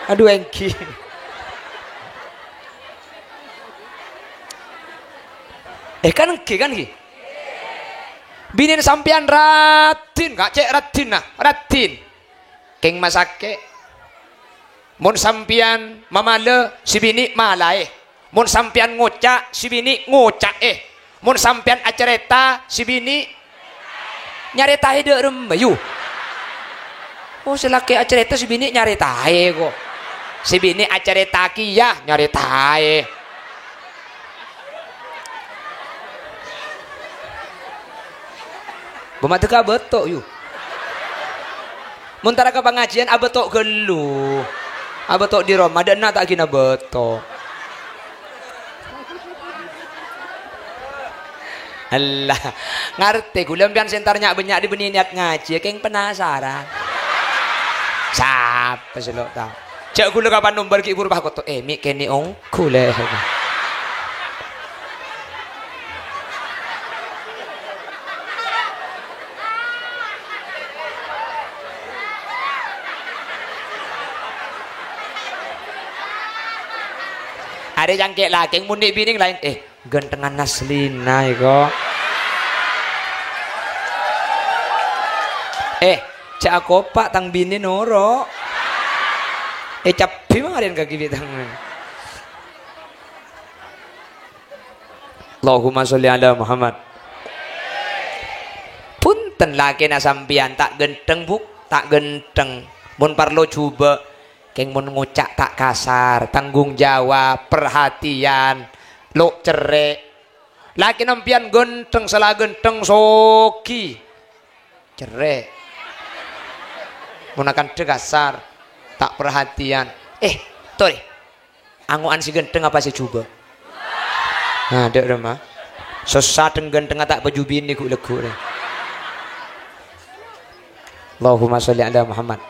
Adhu, èngghi. Eh, kan èngghi, kan èngghi? Binèna sampèyan raddhin, Ka', cè' raddhinna, raddhin. Kèng masakè'. Mon sampèyan mamalè, sè binè' malaè. Mon sampèyan ngoca', sè binè' ngoca'è. Mon sampèyan acarèta, sè binè' nyarètaè dâ' remma, yu. Oh, sè lakè' acarèta, sè binè' nyarètaè, ko'. Sè binè' acarèta kèya, nyarètaè. Bâ' maddhâ ka abâto', yu. Mon tara ka pangajiân, abâto' ghâllu. Abâto' dâri roma, dâ' enna' ta' ghi' nabâto'. Allah, ngartè ghulâ sampèyan sè entar nya'-bânnya' dibânnè niyat ngajhi, kèng penasaran. Sapa sè lo' tao? Jhâ' ghulâ kapan nombâr ghi' buru pas koto, eh, mè' kènè' ongghu, lè. Arè cangkè' lakèng, mon nè' binèng laèn, eh, ghânthengnga aslina, èko. Eh, jhâ' akopa' tang binè noro'. Eh, cabbhi marèn ka ghi' bi' tang. Allahumma sholli ala Muhammad. Bhunten, lakèna sampèyan ta' ghântheng, Bu', ta' ghântheng. Mon parlo jhubâ', kèng mon ngoca' ta' kasar, tanggung jawab, perhatian, lo' cerrè'. Lakèna sampèyan ghântheng, sala ghântheng, soghi. Cerrè'. Mon akantha kasar, ta' perhatian. Eh, torè. Ango'an sè ghântheng apa sè jhubâ'? Nah, dâ' remma. Sossa dhâng ghânthengnga ta' paju binè ghu'-lagghu' rè. Allahumma sholli ala Muhammad.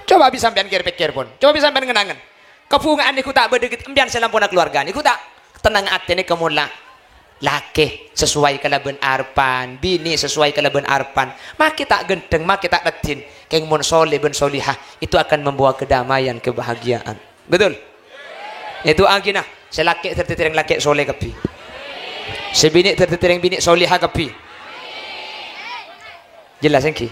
Coba bi' sampèyan kèr-pèkkèr, pon. Coba bi' sampèyan ngen-angen. Kabhunga'an nèko ta' bâdâ ghi' empèyan sè lampona kalowarga nèko ta' tennang atèna kamola. Lakè sesuai kalabân arebbhân, binè sesuai kalabân arebbhân. Makè ta' ghântheng, makè ta' raddhin. Kèng mon sholeh bân sholihah, itu akan membawa kedamaian, kebahagiaan. Betul? Èdu'aaghi, nah, sè lakè' dhâddhi tèrèng lakè' sholeh kabbhi. Sè binè' dhâddhi tèrèng binè' sholihah kabbhi. Jelas, èngghi?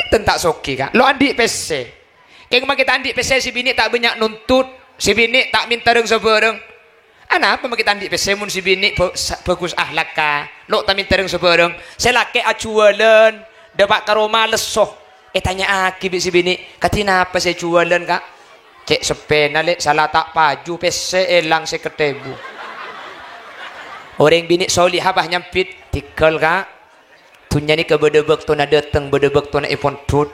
Enten ta' soghi, Ka'. Lo' andi' pèssè. Kèng makè ta' andi' pèssè, sè binè' ta' bânnya' nuntut, sè binè' ta' mènta rèng-sabârâng. Anapa makè ta' andi' pèssè mon sè binè' bhâ-, sa-, bhâghus ahlakka, lo' ta' mènta rèng-sabârâng? Sè lakè' ajhuwâlân, dâpa' ka roma lesso. Ètanya'aghi bi' sè binè', "Kadhi napa sè ajhuwâlân, Ka'?" "Cè' seppèna, Lè', sala ta' paju, pèssè èlang sèket èbu." Orèng binè' sholihah pas nyambit, "Tigal, Ka'." Dhunnya nèka bâdâ bâktona dâteng, bâdâ bâktona èpondhut.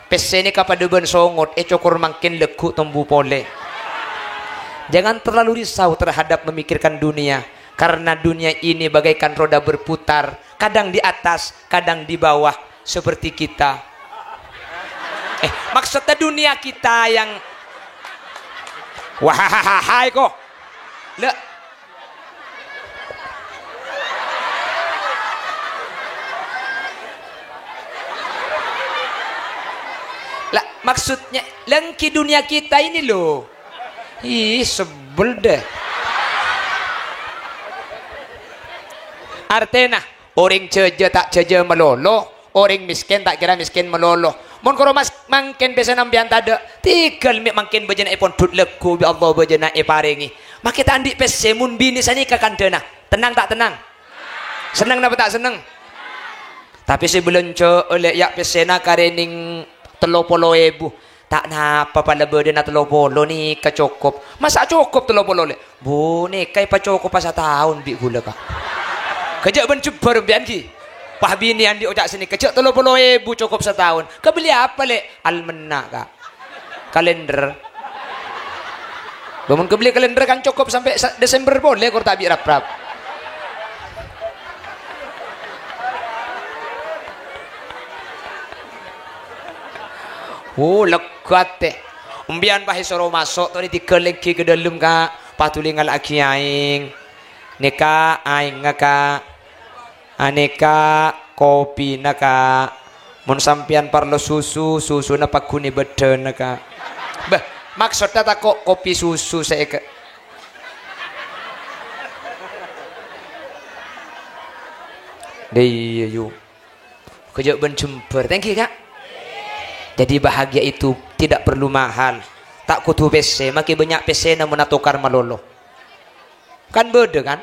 Pèssè nèka padâ bân songot, ècokor mangkèn lagghu' tombu polè. Jangan terlalu risau terhadap memikirkan dunia, karena dunia ini bagaikan roda berputar, kadang di atas, kadang di bawah, seperti kita. Eh, maksudnya dunia kita yang, wah, hai kok. Le, lah, maksudnya, lengki dunia kita ini, loh. Ih, sebel deh. Artèna, orèng jhâjâ ta' jhâjâ malolo, orèng mèskèn ta' kèra mèskèn malolo. Mon karo mas-, mangkèn pèssèna empèyan tadâ', tigal mè' mangkèn bâjâna èpondhut lagghu' bi' Allah bâjâna èparèngè. Makè ta' andi' pèssè mon binè sanèka kandhâna. Tennang ta' tennang? Senneng napa ta' senneng? Tapè sè bâlânjhâ'â, Lè', ya' pèssèna karè nèng tello polo èbu. Ta' napa pala bâdâna tello polo nèka cokop. Masa' cokop tello polo, Lè'? Bu, nèka èpacokopa sataon bi' ghulâ, Ka'. Kajâ' bân jembhâr empèyan, ghi. Wah, binè andi' oca' sanèka, jâ' tello polo èbu cokop sataon. Kabelli apa, Lè'? Almenna', Ka'. Kalender. Bâ, mon kabelli kalender kan cokop sampè' sa-, Desember polè, kor ta' bi' rap-rap. Wo, lega atè. Empèyan pas èsoro maso', torè tigal lèngghi ka dâlem, Ka'. Pas dhuli ngala'aghi aèng. Nèka aèngnga, Ka'. Anèka kopina, Ka'. Mon sampèyan parlo susu, susuna pagghun è bâddhâna, Ka'. Bâh, maksodda tako' kopi susu sè èka-, Dâ iyâ, yu. Kajâ' bân jembhâr. Thank you, Ka'. Jadi, bahagia itu tidak perlu mahal. Ta' kodhu pèssè, makè bânnya' pèssèna mon atokar malolo. Kan bâdâ, kan?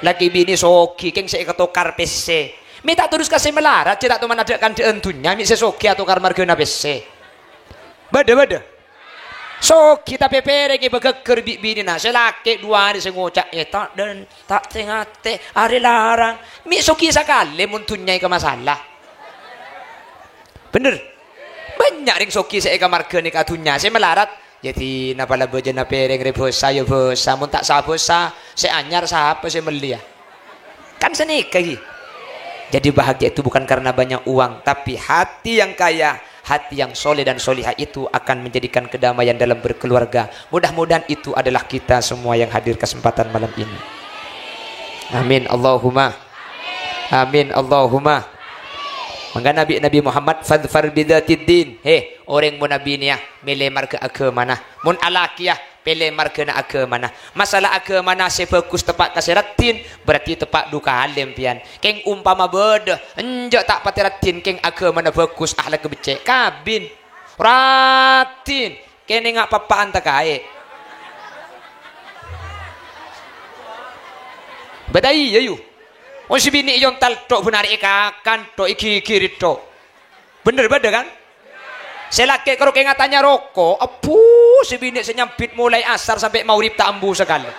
Lakè binè soghi, kèng sè èkatokar pèssè. Mè' ta' terros ka sè malarat, jâ' ta' toman adâ'-kandâ'ân dhunnya, mè' sè soghi atokar marghâna pèssè. Bâdâ, bâdâ. Soghi tapè pèrèng èpagâggâr bi' binèna, sè lakè' duwâ arè sè ngoca', "Eh, ta' dân, ta' tè-ngatè, arè larang." Mè' soghi sakalè mon dhunnya èkamasala. Bhender? Bânnya' rèng soghi sè èkamarghâna ka dhunnya, sè malarat, "Ya dina pala bâjâna pèrèng rè bhâsa, ya bhâsa, mon ta' sabhâsa, sè anyar sapa sè mellèya?" Kan sanèka, ghi. Jadi, bahagia itu bukan karena banyak uang, tapi hati yang kaya, hati yang soleh dan solihah itu akan menjadikan kedamaian dalam berkeluarga. Mudah-mudahan itu adalah kita semua yang hadir kesempatan malam ini. Amin, Allahumma. Amin, Allahumma. Mangkana bi' Nabi Muhammad, "Fadfar bidzatid din." He, orèng mon abinèya, mèlè marghâ aghâmana. Mon alakèya, pèlè marghâna aghâmana. Masalah aghâmana sè bhâghus teppa' ka sè raddhin, berarti teppa' dhu kalè empèyan. Kèng ompama bâdâ, enjâ' ta' patè raddhin, kèng aghâmana bhâghus, ahlakka beccè', kabin. Raddhin, kènèngnga' pappa'an ta' kaè. Bâdâ iyâ, yu. Mon sè binè' èyontal tho', bân arè èkakan tho', èghighiri tho'. Bhender bâdâ, kan? Sè lakè' karo kèng atanya roko', ebbhu, sè binè' sè nyambit molaè asar sampè' maghrib ta' ambu sakalè.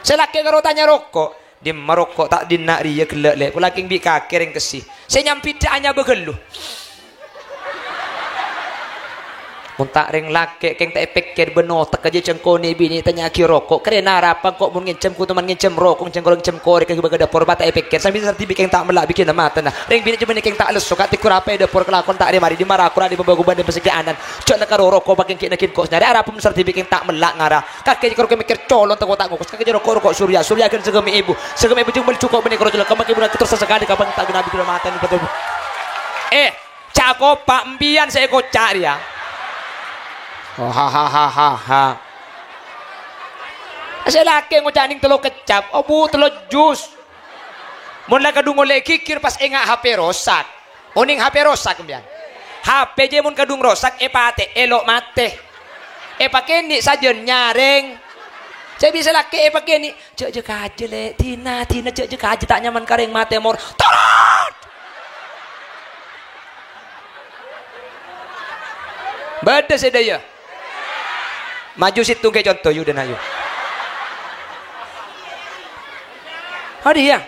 Sè lakè' karo tanya roko', "Dimma roko' ta' dinna' rèya ghellâ', Lè'? Pola kèng bi' kakè rèng kessè." Sè nyambit dâ' anyabâ ghâllu. Mon ta' rèng lakè', kèng ta' èpèkkèr bân otek jâ' cengkone binè tanya'aghi roko'. Karè narapa engko' mon ngènjhâm kotoman ngènjhâm roko', ngènjhâm korèk, ngènjhâm korèk, ka bâgâ dâpor, pas ta' èpèkkèr. Sambi sardhibi kèng ta' mella' bigina matana. Rèng binè jâ' bânnè kèng ta' lesso, ka' teggur apa è dâpor kalakon ta' rè-marè, dimma ra-kora, dimma bâgu-bândhi, pas ghi' anan. Jâ' nèka ro-, roko' pakèng ghi' naghin kos nyarè, arapa mon sardhibi kèng ta' mella' ngara. Kakè jâ' karo mèkkèr colon tako' ta' ngokos. Kakè jâ' roko'-roko' Surya, Surya ghân sè ghâmè èbu. Sè ghâmè èbu jâ' mèl jhuko' bânnè karo jâlâ, ka mangkè buna terus sakalè ka pang ta' guna bigina matana. Eh, Ca' kopa' empiyan sè èkoca' rèya. Oh, ha, ha, ha, ha, ha. Sè lakè ngoca' nèng tello keccap, obu tello jus. Mon la kadhung ollè ghighir pas enga' H P rosak. Onèng H P rosak empiyan. H P jâ mon kadhung rosak, èpatè'è lo' matè. Èpakènè' sajân nyarèng. Sè bisa lakè èpakènè', "Jâ', jâ' kajâ, Lè'. Dina, dina, jâ', jâ' kajâ, ta' nyaman karèng matè, mor." Torot! Bâdâ sè dâ' iyâ. Maju sèttong ghi' conto, yu, dâna, yu. Hadi, ya.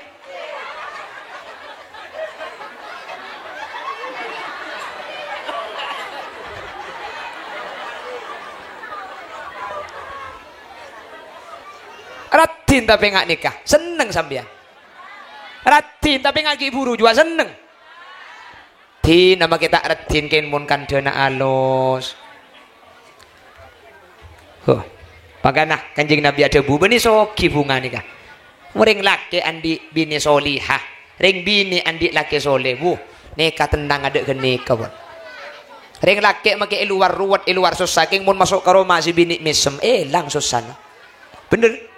Raddhin tapè nga' nèka, senneng sampèyan. Raddhin tapè nga' ghi' buru juwâ senneng. Dina makè ta' raddhin kèng mon kandhâna alos. Huh. Pakana Kanjeng Nabi adhâbu, "Bânnè soghi bhunga nèka. Orèng lakè' andi' binè solihah, rèng binè andi' lakè' soleh." Wuh, nèka tennang adâ' ghânèka, pon. Rèng lakè' makè è lowar ruwet, è lowar sossa, kèng mon maso' ka roma sè binè' mèsem, èlang sossana. Bhender?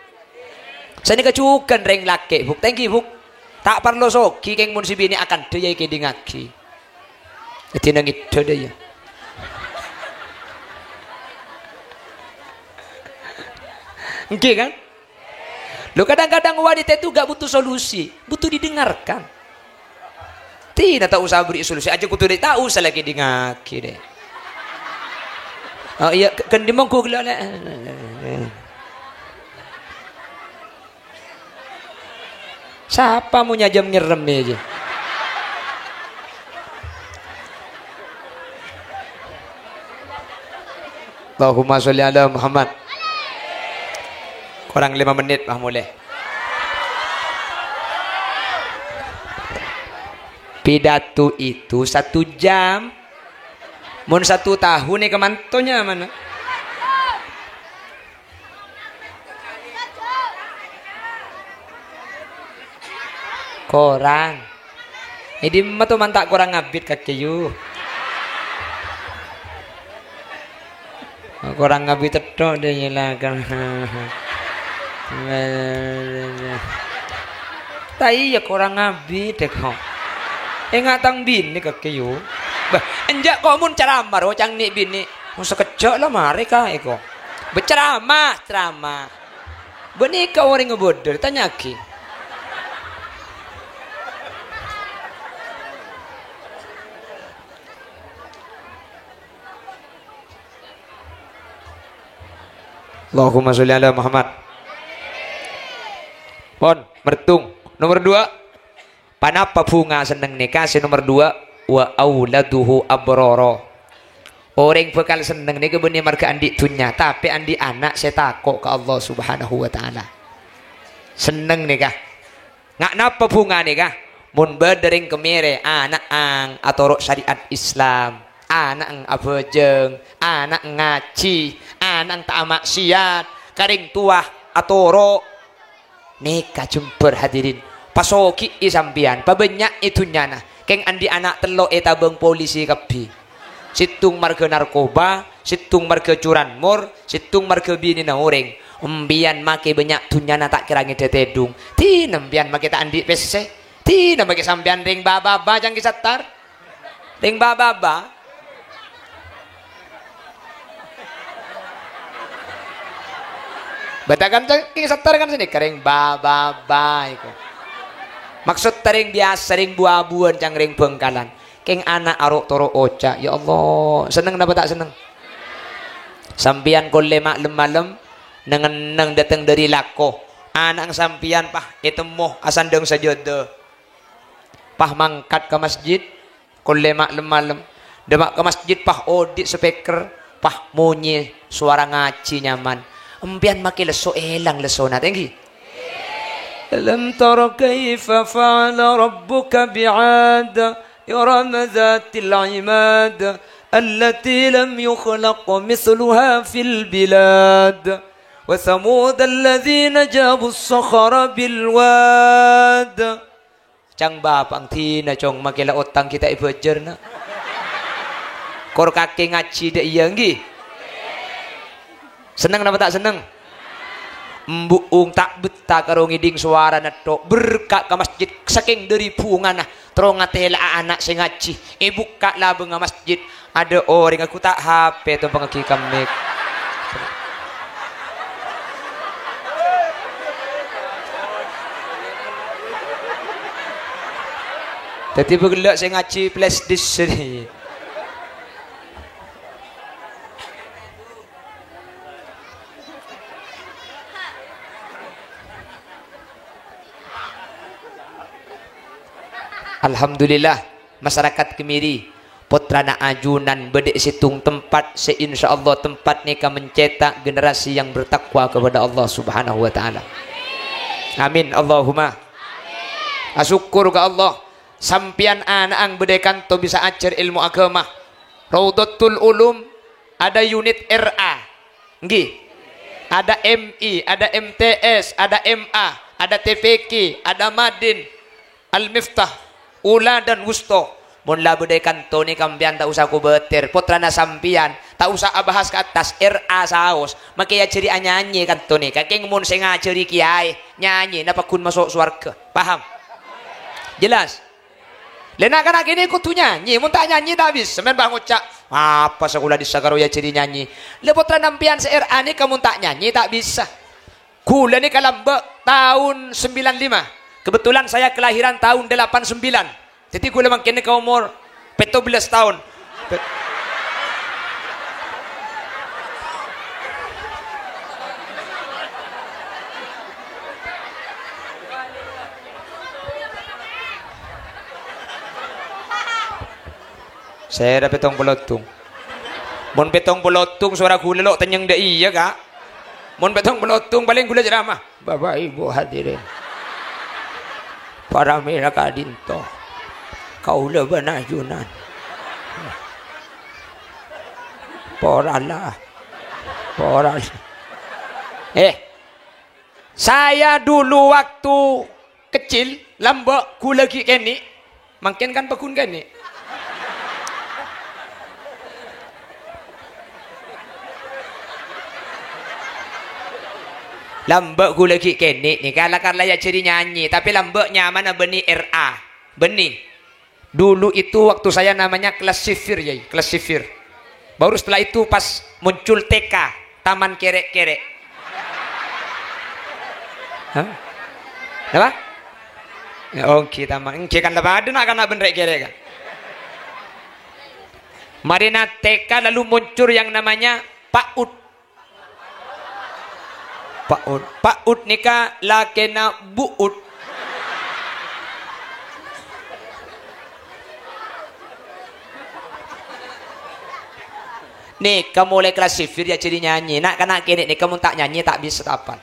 Sanèka jhughân rèng lakè', Bu'. Tèngghi, Bu'. Ta' parlo soghi, kèng mon sè binè' akandhâ, ya èkèdingngaghi. Dâddhi nangèdhâ dâ' iyâ. Èngghi, kan? Loh, kadang-kadang wanita itu nggak butuh solusi, butuh didengarkan. Dina ta' osa aberri' solusi, ajâ kodhu dâ' ta' osa la èkèdingngaghi, dâ'. Oh, iyâ, ghân-, ghândhi mongghu ghellâ', Lè'. Sapa mon nyajâm ngèrèmè, jâ? Allahumma sholli ala Muhammad. Korang lèma mennit, pas molè. Pidato itu satu jam. Mon satu tahun, è, kamanto nyaman. Korang. È dimma to man ta' korang abit kakè, yu? Korang abit tètto' dâ' iyâ la kan. Ta' iyâ korang abit dâ' ko. Enga' tang binè kakè, yu. Bâh, enjâ' ko mon ceramah ro cang nè' binè. Mon sakejjhâ' la marè ka iko. Bâ, ceramah, ceramah. Bânnè ka orèng abâdâr, tanya'aghi. Allahumma sholli ala Muhammad. Pon, mertung. Nomor dua. Panapa bhunga senneng nèka? Sè nomer dua, "Wa auladuhu abrara." Orèng bhâkal senneng nèka bânnè marghâ andi' dhunnya, tapè andi' ana' sè tako' ka Allah Subhanahu wa Ta'ala. Senneng nèka. Nga' napa bhunga nèka? Mon bâdâ rèng kemèrè ana'na atoro' syariat Islam, ana'na abhâjâng, ana'na ngajhi, ana'na ta' amaksiat, ka rèng towa atoro', Nèka jembhâr, hadirin. Pasogi'i sampèyan, pabânnya'è dhunnyana. Kèng andi' ana' tello' ètabâng polisi kabbhi. Sèttong marghâ narkoba, sèttong marghâ curanmor, sèttong marghâ binèna orèng. Empèyan makè bânnya' dhunnyana ta' kèra ngèdhâ tèdung. Dinah empèyan makè ta' andi' pèssè. Dinah makè sampèyan rèng ba-baba cangkè sattar. Rèng ba-baba. Bâdâ kan cè-, kèng sattar kan sènè, ka rèng ba-baba iku. Maksod ta' rèng biyasa, rèng bu-abuwân, cang rèng Bhângkalan. Kèng ana' aro'-toro' oca', "Ya Allah, senneng napa ta' senneng?" Sampèyan kollè ma' lem-malem, neng-enneng dâteng dâri lako. Ana'na sampèyan, pas, ètemmo asandhâng sajâdâ. Pas mangkat ka masjid, kollè ma' lem-malem. Dâpa' ka masjid, pas, odi' speaker. Pah, monyè sowara ngajhi nyaman. Empèyan makè lesso èlang lessona, ta' ènggi? Alam tara kaifa fa'ala rabbuka bi'ad, irama dzatil 'imad, allati lam yukhlaq mitsluha fil bilad. Wa tsamudal ladzina jabus shakhra bil wad. Ca'na bapa'na dina, Cong, makè la otang ghi' ta' èbâjâr, na'. Kor kakè ngajhi dâ' iyâ, ènggi? Senneng napa ta' senneng? Embu'ung ta' bettah karo ngèdhing sowarana tho', berka' ka masjid, sakèng dâri bhungana, terro ngatèla'a ana' sè ngajhi, èbukka' labângnga masjid, adâ' orèng ghu ta' H P tompangngaghi ka mik. Dhâddhi bâ' ghellâ' sè ngajhi flash disk. Alhamdulillah, masyarakat Kemiri, pottrana ajunan bâdâ è sèttong tempat sè insyaallah tempat nèka mencetak generasi yang bertakwa kepada Allah Subhanahu wa Ta'ala. Amin, Allahumma. Asokkor ka Allah, sampèyan ana'na bâdâ è kanto bisa ajhâr èlmo aghâma. Raudhatul Ulum, ada unit R A. Ènggi. Ada M I, ada M T S, ada M A, ada T P Q, ada Madin, Al-Miftah, Ula dan Wusto. Mon la bâdâ è kanto nèka sampèyan ta' osa kobâtèr, pottrana sampèyan, ta' osa abahas ka attas, R A saos, makè ajhâri anyanyè kanto nèka, kèng mon sè ngajhâri kèyaè, nyanyèna pagghun maso' sowarghâ. Paham? Jelas? Lè, na'-kana' kènè' kodhu nyanyè, mon ta' nyanyè ta' bisa. Sampèyan bâ' ngoca', "Apa sakola dissa karo èajhâri nyanyè?" Lè, pottrana sampèyan sè R A nèka mon ta' nyanyè ta' bisa. Ghulâ nèka lambâ' taon sembilan lima. Kebetulan saya kelahiran tahun delapan sembilan. Dhâddhi ghulâ mangkèn nèka omor pètto bellâs taon. Pèt-, Sèra pèttong polo settong. Mon pèttong polo settong sowara ghulâ lo' tennyeng dâ' iyâ, Ka'. Mon pèttong polo settong palèng ghulâ ceramah. Bapak Ibu hadirin. Paramèna ka'dinto. Kaulâ bân ajunan. Porala. Porala. Eh, Saya dulu waktu kecil, lambâ' ghulâ ghi' kènè', mangkèn kan pagghun kènè'. Lambâ' ghulâ ghi' kènè' nèka la-, la èajhâri nyanyè, tapè lambâ' nyamana bânnè R A. Bânnè. Dulu itu waktu saya namanya kelas sifir, ya, kelas sifir. Baru setelah itu pas muncul T K, Taman Kerek-Kerek. Hah? Apa? Ya, oh, engghi, taman. Engghi, kan la padâ na'-kana' bân rek-kerek, kan. Marèna T K lalu muncul yang namanya PAUD. PAUD. PAUD nèka lakèna bu'ud. Nèka molaè kelas sifir èajhâri nyanyè. Na'-kana' kènè' nèka mon ta' nyanyè ta' bisa ta' apal.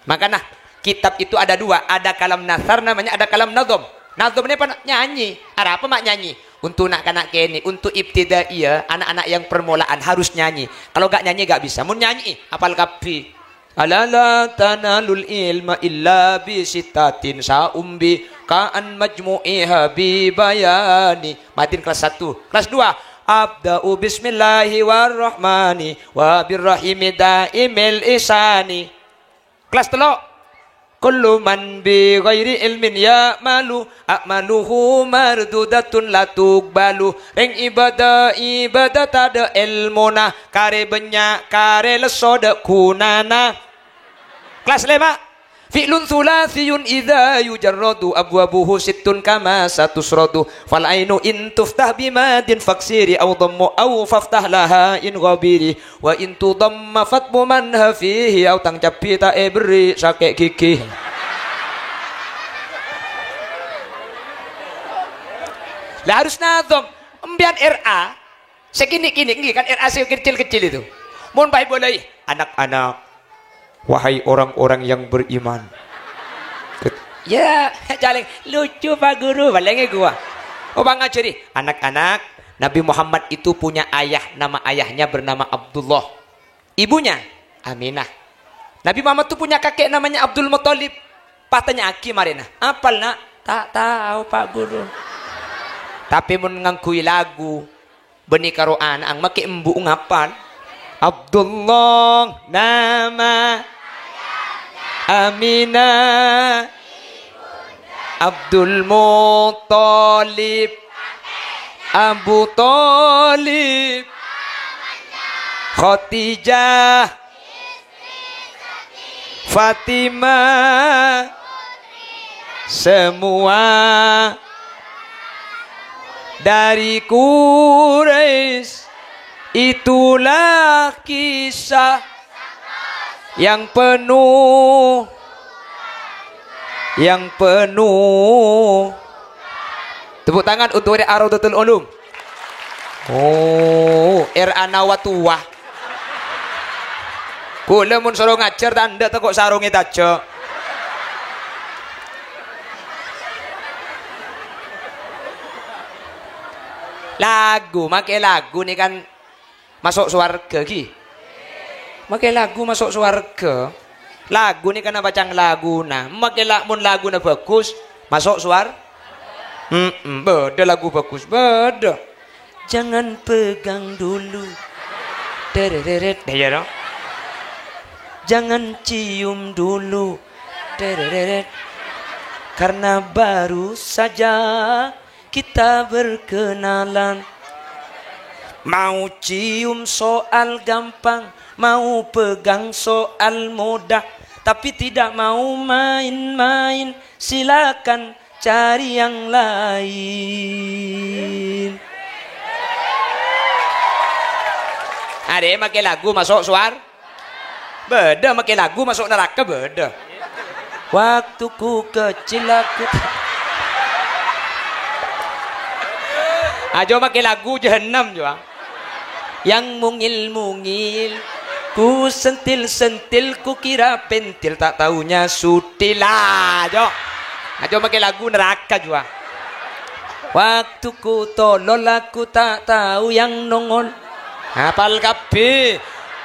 Makana, kitab itu ada dua, ada kalam nasar namanya, ada kalam nazom. Nazom nèka apa? Nyanyè. Arapa ma' nyanyè? Untuk na'-kana' kènè', untuk ibtidaiyah, anak-anak yang permulaan harus nyanyè. Kalau nggak nyanyè nggak bisa. Mon nyanyè, apal kabbhi. Ala la tanalul ilma illa bi sittatin sa'umbi ka'an majmu'iha bi bayani. Madin kelas satu. Kelas dua. Abda'u bismillahi warrahmani wa birrahimi daimil isani. Kelas tello'. Kullu man bi ghairi ilmin ya'malu, a'maluhu mardudatun la tuqbalu. Rèng ibadah, ibadah tadâ' èlmona, karè bânnya', karè lesso dâ' ghunana. Kelas lèma'. Fi'lun tsulatsiyun idza yujarradu abwabuhu sittun kama satusradu. Fal ainu in tuftah bimadin faksiri au dhammu au faftah laha in ghabiri. Wa in tudhamma fatbu manha fihi au tang cabbhi ta' èberri' sakè' ghighi. Lah harus nazom. Empèyan R A, Sè kènè'-kènè' ngghi kan R A C kecil-kecil itu. Mon pas èbâlâi, "Anak-anak, wahai orang-orang yang beriman." Ket- Ya, calèng lucu, Pak Guru, palèng ghuwa. Oh, pangajhâri, "Anak-anak, Nabi Muhammad itu punya ayah, nama ayahnya bernama Abdullah. Ibunya Aminah. Nabi Muhammad itu punya kakek namanya Abdul Muthalib." Pas tanya'aghi marèna, "Apal, Na'?" "Ta' tao, Pak Guru." Tapè mon ngangghuy lagu, bânnè karo ana'na makè embu' ngapal. Abdullah nama Aminah, Abdul Muthalib, Abu Thalib, Khadijah, Fatimah, semua dari Quraisy. Itulah kisah yang penuh, yang penuh. Tepuk tangan untuk R A Raudhatul Ulum. Oh, R A Nawatuwah. Kaulâ mon soro ngajhâr, ta' endâ' tako' sarongè tajâ'. Lagu, makè lagu nèka kan maso' sowarghâ, ghi. Makè lagu maso' sowarghâ. Lagu nèka kan apa ca'na laguna. Makè la-, mon laguna bhâghus, maso' sowar-, mm-mm, bâdâ lagu bhâghus, bâdâ. Jangan pegang dulu. Terereret. Iyâ, no? Jangan cium dulu. Terereret. Karena baru saja kita berkenalan. Mau cium soal gampang, mau pegang soal mudah, tapi tidak mau main-main. Silakan cari yang lain. Arè makè lagu maso' sowar-, bâdâ makè lagu maso' naraka, bâdâ. Waktu ku kecil aku. Ajo makè lagu jahannam, jo. Yang mungil-mungil, ku sentil-sentil, ku kira pentil, tak taunya sutil. Ajo. Ajo makè lagu naraka, jo. Waktu ku tolol, aku tak tahu yang nongol. Apal kabbhi.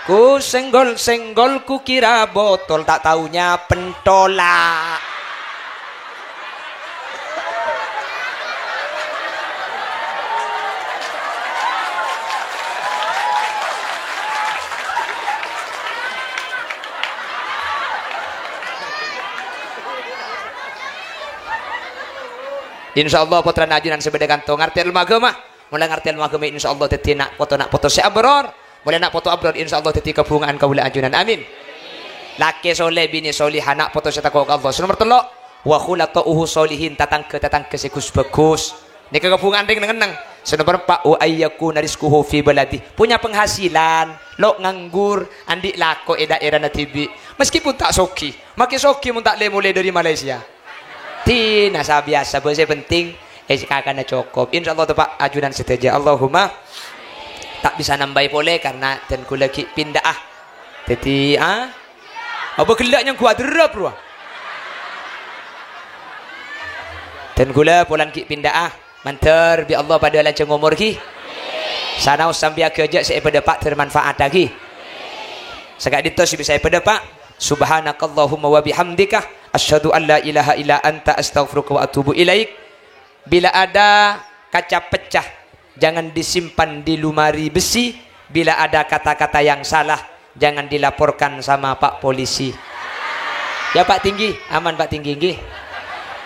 Ku senggol-senggol, ku kira botol, tak taunya pentola. Insyaallah, pottrana ajunan sè bâdâ kanto ngartè èlmo aghâma. Molaè ngartè èlmo aghâma, insyaallah dhâddhi na' poto, na' poto sè abror. Molaè na' poto abror, insyaallah dhâddhi kabhunga'an kaulâ ajunan. Amin. Lakè soleh, binè solihah, na' poto sè tako' ka Allah. Sè nomer tello', wa khulata'uhu sholihin, tatangghâ-tatangghâ sè ghus-bhâghus. Nèka kabhunga'an rèng neng-enneng. Sè nomer empa', wa ayyakuna rizquhu fi baladi. Punya penghasilan, lo' nganggur, andi' lako è dhaèrana dhibi'. Meskipun ta' soghi, makè soghi mon ta' lè-molè dhâri Malaysia. Dina sabiyasa, bâ-, sè penting, eh, kakana cokop. Insyaallah, teppa' ajunan sadhâjâ. Allahumma. Ta' bisa nambâi polè karna dân ghulâ ghi' pinda'a. Dhâddhi, ah? Apa ghellâ' nyangghu aderrep, rowa? Dân ghulâ polana ghi' pinda'a. Mandhâr bi' Allah padâ lanjhâng omor, ghi. Sanaos sampè' aghâjâ' sè èpadâpa' dhâr manfaata, ghi. Saka'dinto sè bisa èpadâpa'. Subhanakallahumma wa bihamdika, asyhadu an la ilaha illa anta, astaghfiruka wa atubu ilaik. Bila ada kaca pecah, jangan disimpan di lemari besi. Bila ada kata-kata yang salah, jangan dilaporkan sama Pak Polisi. Ya, Pak Tinggi, aman, Pak Tinggi, nggih.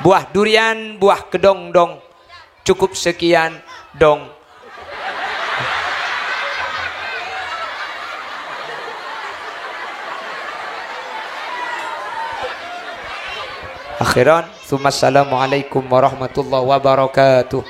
Buah durian, buah kedondong. Cukup sekian, dong. Akhiran, tsumma assalamualaikum warahmatullahi wabarakatuh.